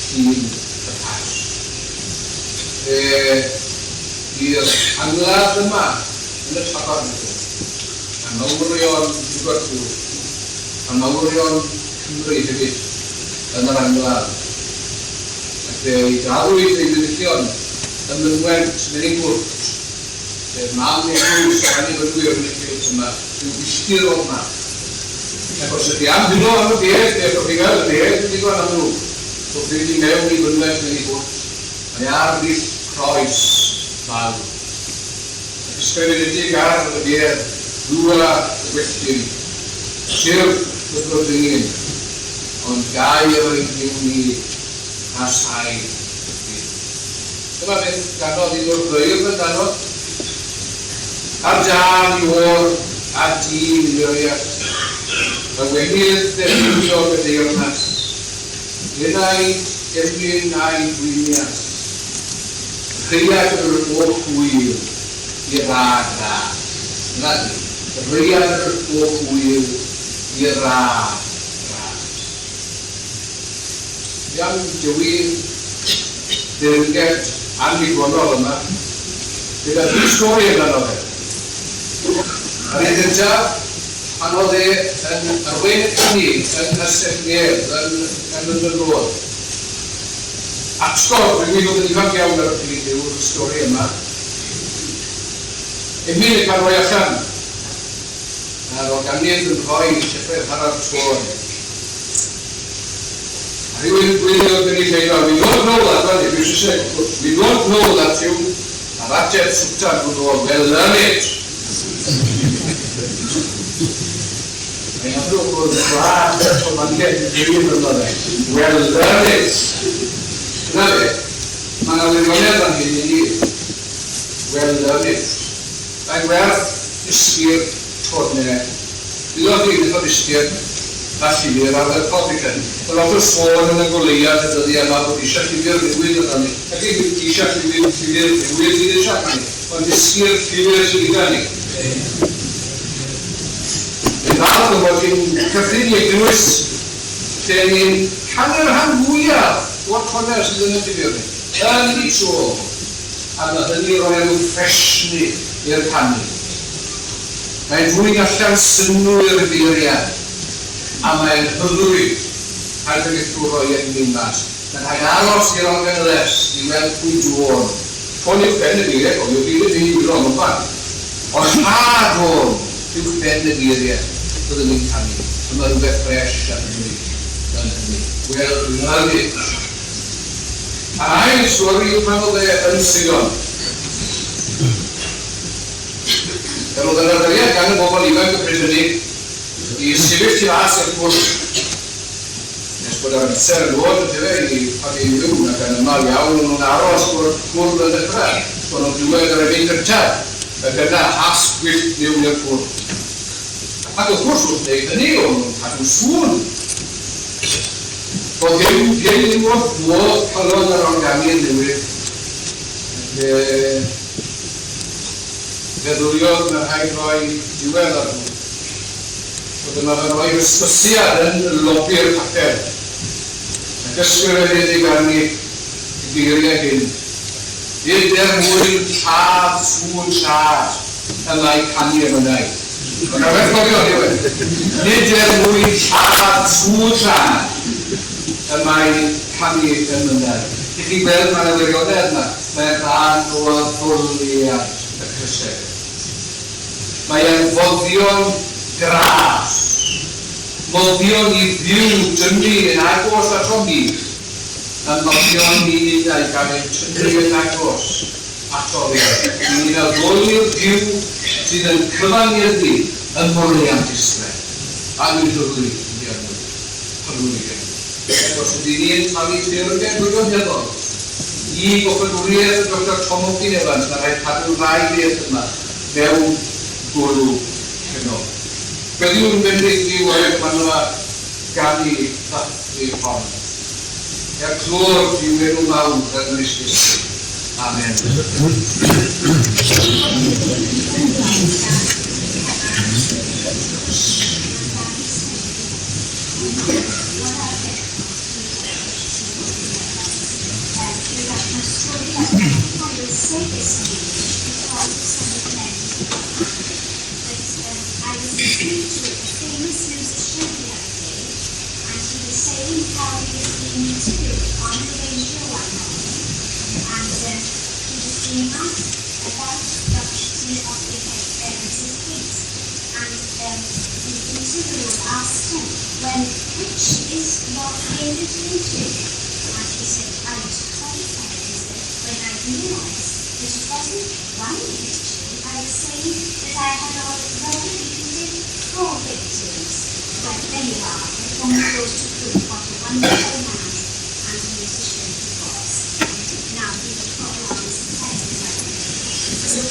Llun y Pasg. Fe fu'r angladd yma yn y tafarn hwn, a mawrion Liverpool, a mawrion Cymru hefyd yn yr angladd. fe'i dalwyd ei weddillion ym mynwent Meringwrt, sef mam eglwys yr Annibynwyr yn y cylch yma, rhyw filltir o yma. Ac os ydych chi am huno am y bedd, fe allwch chi weld y bedd yn ddigon amlwg wrth fynd i mewn i fynwent Meringwrt, mae ar ddull croes fawr. Ac ysgrifenedig ar y bedd, Dua y gwelltyn, Syr y dyn, ond gair ein Duw ni a saif byth. Dyma beth ganodd un o'r beirdd amdano, Ar dân i o'r a dyn i oeach, y wenydd ddefnyddiog y deyrnas, enaid emyn a'i dwynias, rhaeadr o hwyl i rad dda. Dyna di, rhaeadr o hwyl i rad rad. Fi am dewi deyrnged annigonol yma, gyda dwy stori amdano fe. Yr un gyntaf, pan oedd e yn arwain y canu yng Nghastell Nedd yn London Road. Atgof rhywun oedd yn ifanc iawn ar y pryd yw'r stori yma. Emyn yn cael rhoi allan, a'r organydd yn rhoi llefrith ar yr tôn. A rhywun yn gweiddi o'r gynulleidfa, We don't know that one, if you Saesneg, wrth gwrs, we don't know that tune. A'r ateb swta nhw'n ôl, Well, learn it! Mae'n amlwg bod blas Tomangen yn gryf ynddo fe. Well, learn it! Dyna fe. Mae yna wirionedd fan hyn i ni. Well, learn it. Mae'n werth dysgu'r tonau. Wyddoch chi beth o ddysgu'r a llyfr ardderchog fi credu. Mae lot o sôn yn y goleuad y dyddiau yma bod eisiau llyfr newydd arnon ni. Ac nid yw eisiau llyfr, llyfr newydd sydd eisiau arnon ni, ond dysgu'r llyfr sydd gyda ni. Dwi'n falch fy mod i'n perthyn i eglwys lle ni'n canu'r rhan fwyaf o'r tonau sydd yn y llyfr ni, yn ei tro, a mae hynny roi rhyw ffresni i'r canu. Mae'n dwyn allan synnwyr y geiriau, a mae'n hyfryd cael pregethwr roi emyn mas. Mae'n rhaid aros i'r organelles i weld pwy dôn. Tôn uwchben y geiriau, cofiwch chi, nid fi yw'r olygfa. Ond pa dôn uwchben y geiriau fyddwn ni'n canu? A mae rhywbeth ffresh a hyfryd yn hynny. Wel, love it! A'r ail stori yw pan oedd e yn Seion. Yr oedd yn arferiad gan y bobl ifanc y pryd hynny i sefyll tu fas i'r pwll nes bod yr amser yn dod, yntefe, i pan ei fyw, ac yn aml iawn o'n nhw'n aros bod cwrdd yn dechrau, bod nhw'n clywed yr emyn gyntaf, ac yna hasp gwyllt mewn i'r cwrdd. Ac wrth gwrs, wrth wneud hynny, o'n nhw'n cadw sŵn. Oedd hyn ddim wrth fodd calon yr organydd newydd, ac fe Feddyliodd na rhaid rhoi diwedd ar hwn. Wel dyma fe'n rhoi hysbysiad yn lobi'r capel, ac ysgrifenedig arni y geiriau hyn, Nid er mwyn lladd sŵn siâd y mae canu emynau. Mae'n rhyfedd cofio, on'd yw e? Nid er mwyn lladd sŵn siâd y mae canu emynau. Dych chi'n gweld, mae 'na wirionedd yma. Mae'n rhan o addoliad y cysegr. Mae e'n foddion gras, moddion i Dduw dynnu yn agos atom ni, yn foddion i ninnau gael ein tynnu yn agos ato fe. I ni'n addoli'r Duw sydd yn cyfaneddu ym moliant Israel, a dwi'n hyfryd yn ddiarwydd, hyfryd i. Ac os ydyn ni'n talu teyrnged wirioneddol i goffadwriaeth y Doctor Tom Hopkin Evans, mae'n rhaid cadw'r ddau beth yma mewn golwg heno. Gweddïwn bendith Duw ar y gymanfa ganu ddathlu hon. Er clod i'w enw mawr yng Nghrist Iesu. Amen. Being asked about the tragedy of Mrs. Higgs, and the interviewer asked him, well, which is your favourite vintage? And he said, I was horrified, he said, when I realised that it wasn't one victim, I was saying that I had already repeated 4 victims. Well, there you are. It only goes to prove what a wonderful man and musician he was. And now he will call on Mr. Bydd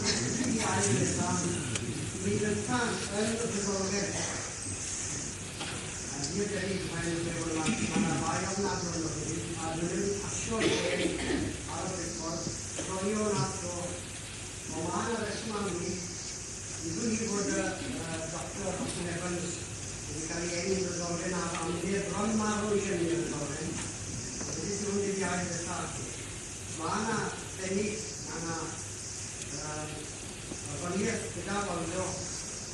y iau nesaf, mi gyntaf yn y Rhyddoledd. A dwi wedi mae'n dweud mae yna bai ofnadwy yn y a dwi wedi pasio'r trên ar y briffordd, roio yn ato, o mae yna reswm am hynny, Nid hi fod y Dr Austin Evans wedi cael ei eni yn Rhyddolyn a am neb bron marw eisiau ni yn Rhyddolyn. Wedi sy'n hwn i iau nesaf. Mae yna bennill, mae yna barddoniaeth gyda Waldo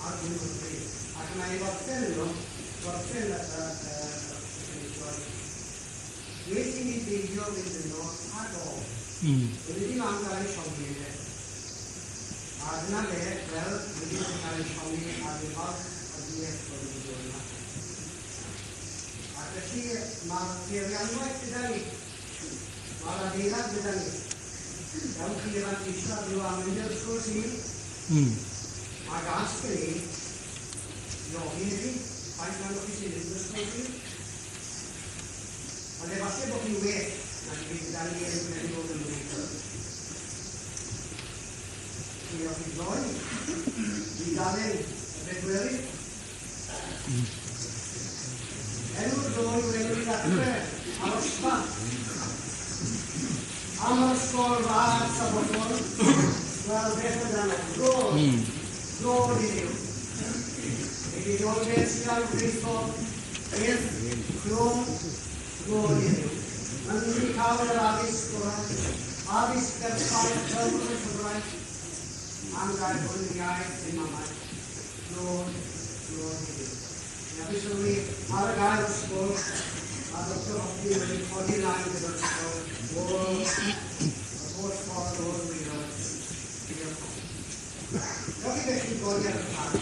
ar hwn o bryd. Ac yna i orffen yno, gorffen y cynulleidfaoedd. Wnes i ni beidio fynd yno ag o. Wedi ddim am gael ei siomi yn e. A dyna fe, wel, wedi ddim cael ei siomi a dwi'n falch o ddiell bod wedi dod yma. Ac felly mae'r peirianwaith gyda ni, mae'r adeilad gyda ni. Iawn chi fanteisio ar ryw am mynd i'r ysgol Sul. Mae gas gen i, i ofyn i chi, faint maen nhw chi sy'n mynd i'r ysgol Sul. Ond efallai bod chi'n well na chi gyda ni yn mynd o Gymru. Chi o'ch chi droi i dalen y bedwerydd. Enw'r doi yw enw'r ddechrau ar osfa. Am yr ysgol fach sabothol, wel beth amdano? Glod, glod i Dduw. I ddod beth sydd ar greithio, beth, clod, glod i Dduw. Maen nhw wedi cael yr addysg gorau, addysg berffaith, cyfrwng y Cymraeg, am gael hwn yn iaith ein mamau. Glod, glod i Dduw. Mi a sylwi ar y gair ysgol, a Dr Hopkins wedi codi lan gyda'r ysgol, o'r holl ffordd o'r waelod. Diolch. Dewch i felly godi ar y parc.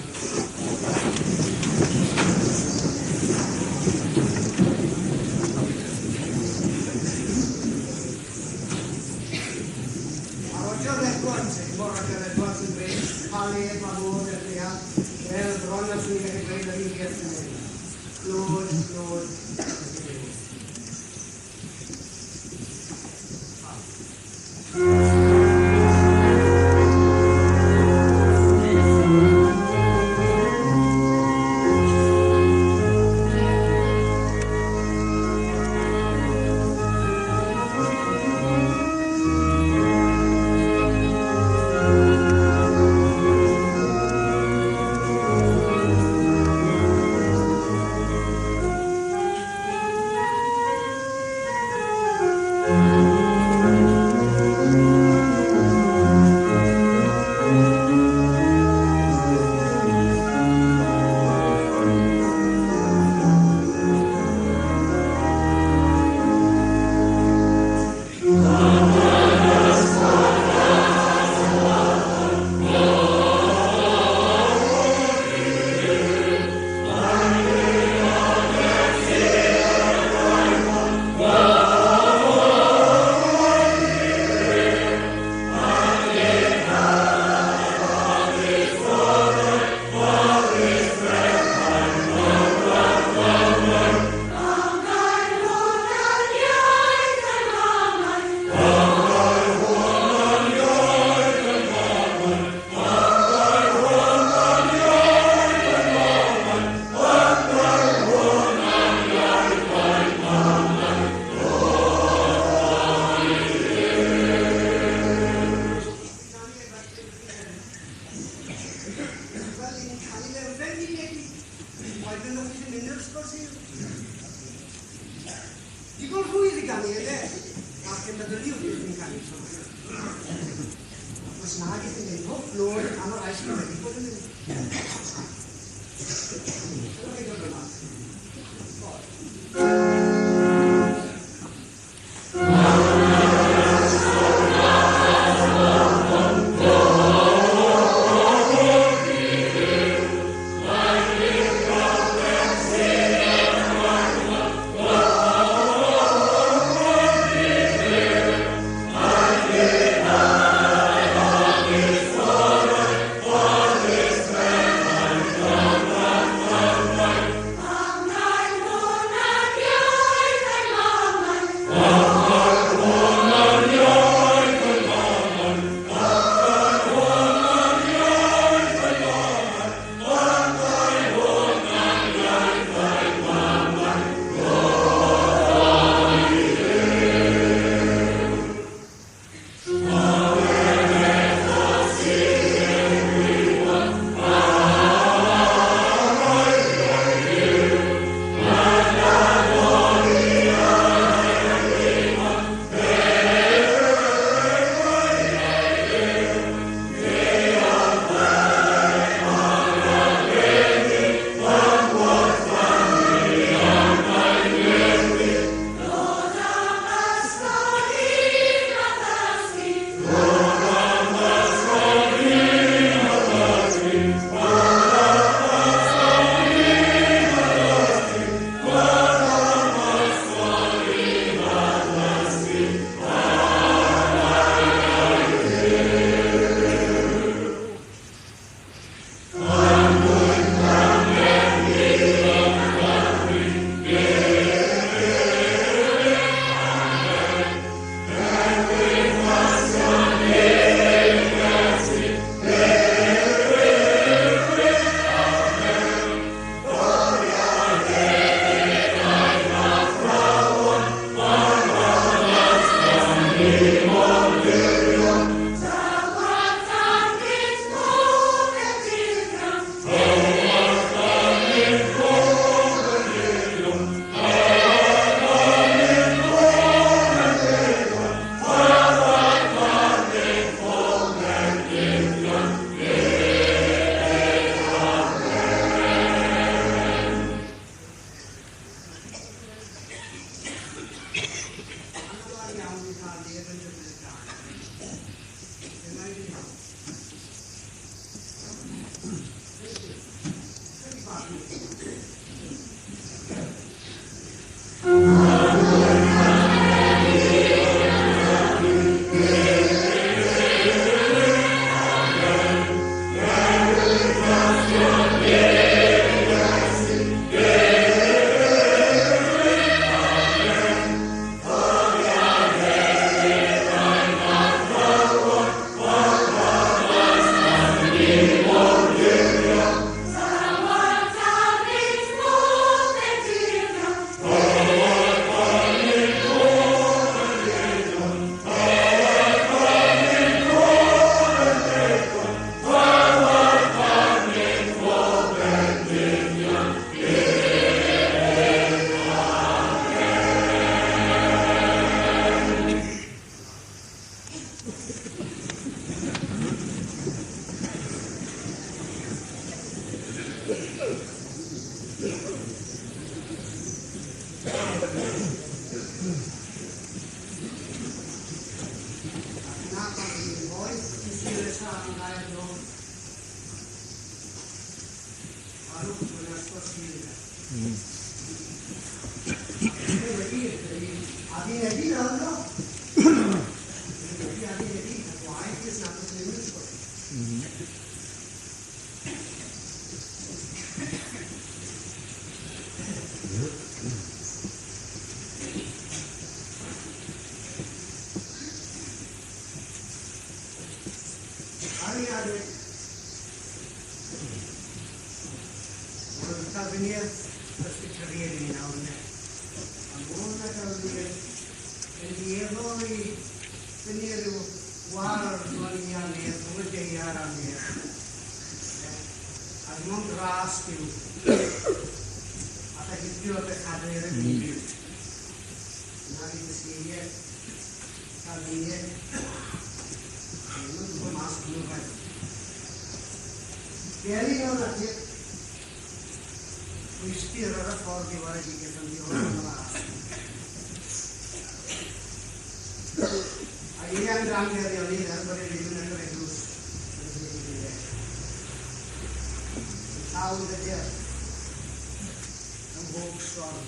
A Roger Edwards, efo Roger Edwards yn dweud, pa le mae fod y ddeall, fel bron a swn i'n gallu dweud yr un peth yn hyn. Glod, glod, Falle meddyliwch beth ni'n canu tro yma. Os nag ydych chi'n gwneud pob clod am yr aes wedi bod yn mynd. Dyna chi ddod yma. Sardinia. Ddim yn gwybod mas nhw'n rhaid. Geri o'r natur, rwystr ar y ffordd i waredigaeth yn ddiolch yn y las. A eang dan Geriolydd er bod e ddim yn yr eglwys yn y byd. Yn llawn gyda'r ym mhob storm,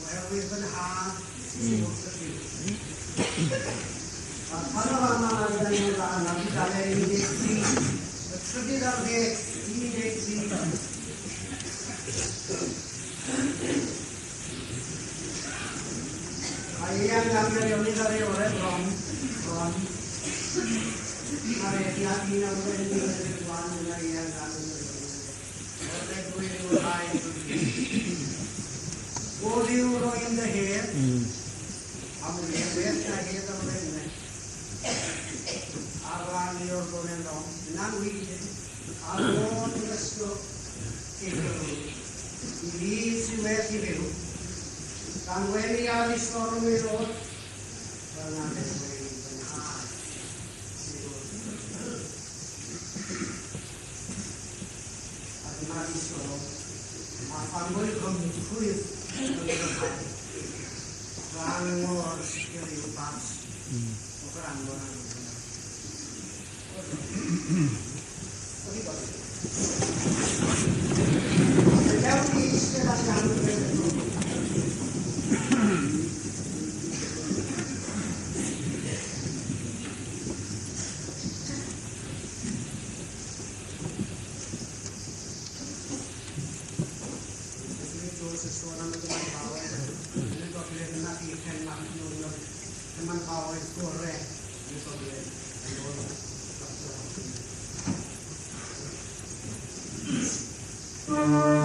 oherwydd fy nhad sydd wrth y llyw. A'r panorama yma gyda ni o'r fan ar dudalen 13, y trydydd ar ddeg, 13. A eang dan Geriolydd ar ei orau bron, bron. Mae'r egiad un awr yn un yn y gwan yn yr eang dan Geriolydd. O'r dwyr yw'r rhai. O Dduw roi'n dy hedd, a mwyn i'n well na hedd am yr enw. Ar ran i o'r gonen rom, yna'n wir, ar ôl yn ysgol eglwys. I fi sy'n well i fyw, gan wenu ar i storm i'r oed, fel na beth wenu fy nhad sydd wrth. A dyma di storm, a phan fwy cymrwydd yn gryfhau, rhan o'r sicr yw bas o gwrando ar nhw. Dewch i eistedd allan yn y Jones yn sôn am y gymanfaoedd yn y gogledd yna chi Pen Martin o'r gymanfaoedd gorau yn y gogledd yn ôl Dr. Hopkins. Oh.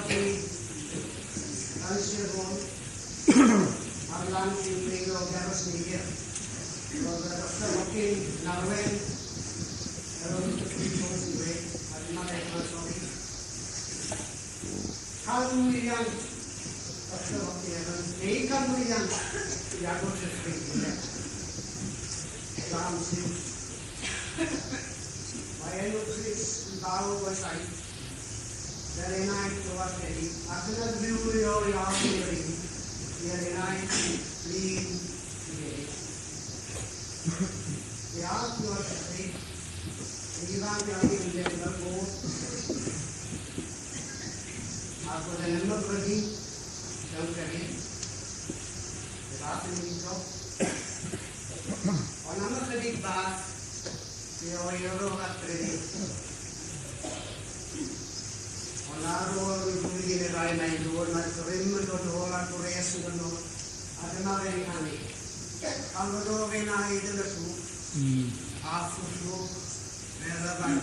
fi yn Sir Fôn ar lan un o Geros Neidr. Roedd y Dr Watkin yn arwain, yr oedd y Dr Jones yn dweud, a dyma ddechrau sori. Canmlwyddiant Dr Watkin Evans, neu canmlwyddiant Iago Trefri. Glam sydd. Mae enw Chris yn bawb o'i saith, fel enaid dywarthedi, ac yn adfywio iawn i'r un, i'r enaid blin i Fe ath dywarthedi, yn ifanc iawn i fynd fel go, ac oedd yn ymhyfrydu mewn crefydd. Fe ddaeth yn weinidog. Ond am ychydig bach, fe oerodd at grefydd. Ond ar ôl rhyw flwyddyn neu ddau mae'n dod, mae'r grym yn dod nôl a'r gwres yn dod nôl, a dyma fe'n canu. Pan fod o fe'n aid yn y llwch, a ffwllwch fel y fan.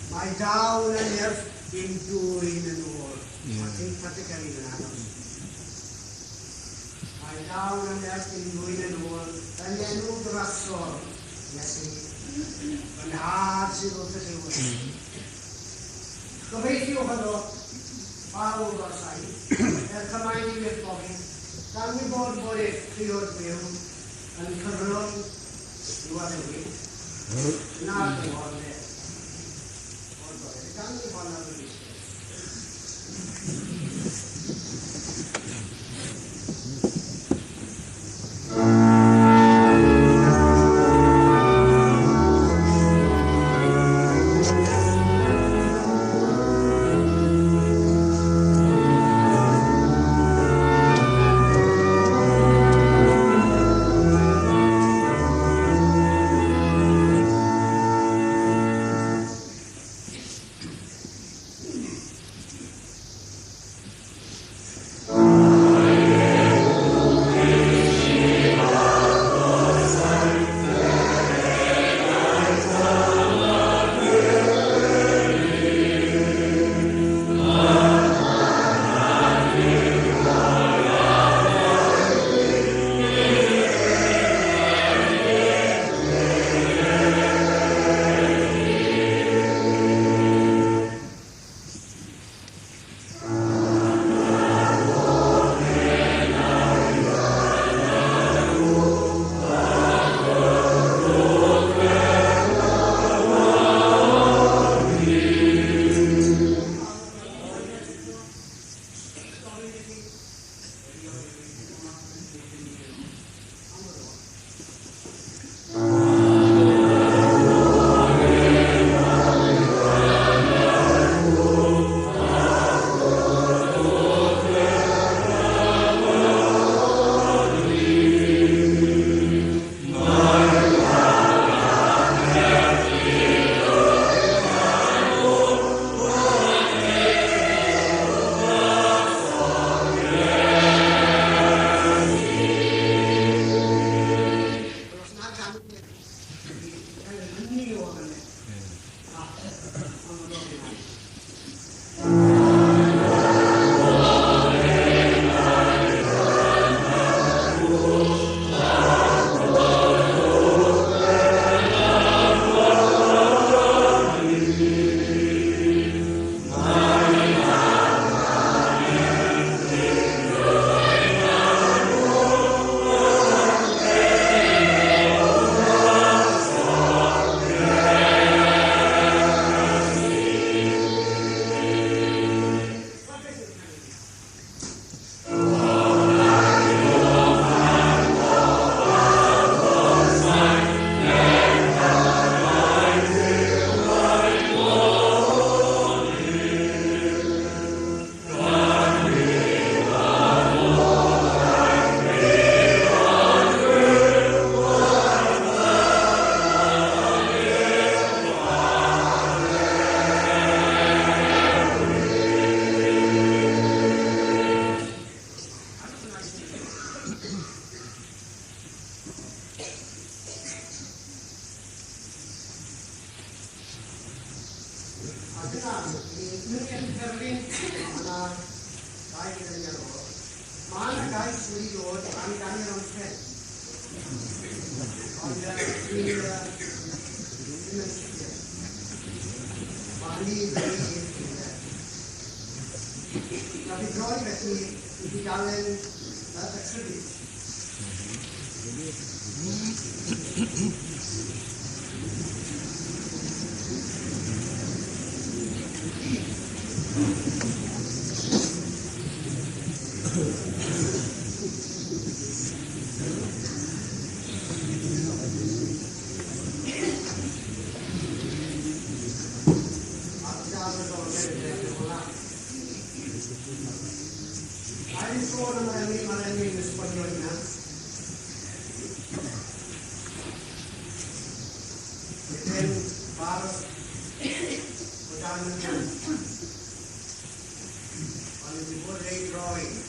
Mae dawn yn nerth dim dwyn yn ôl. I think particularly yn anos. Mae dawn yn nerth dim dwyn yn ôl, yn enw grasol, Iesu, fy nhad sydd wrth y llyw. Gobeithiwch yno, bawb o'r sain, er cymaint i eich gofyn, gan wybod bod eich priod byw yn cyfrwng i'w addewid, na'r gyngor le. O'r gorau, gan i hon ar y Wedyn, mae yna ddau gyda ni ar ôl. Mae yna gais wedi dod am ganu'r anthem. Ond dwi'n ddim yn sicr. Mae hynny i fyny i'r ffrindiau. Gaf fi droi felly i dudalen y trydydd. Ar y dolen y drefn ola. A'r sôn am yr emyn, mae'r emyn yn esbonio hynna. Wedyn, bardd o dan y tŷ. Ond wedi bod reit droi.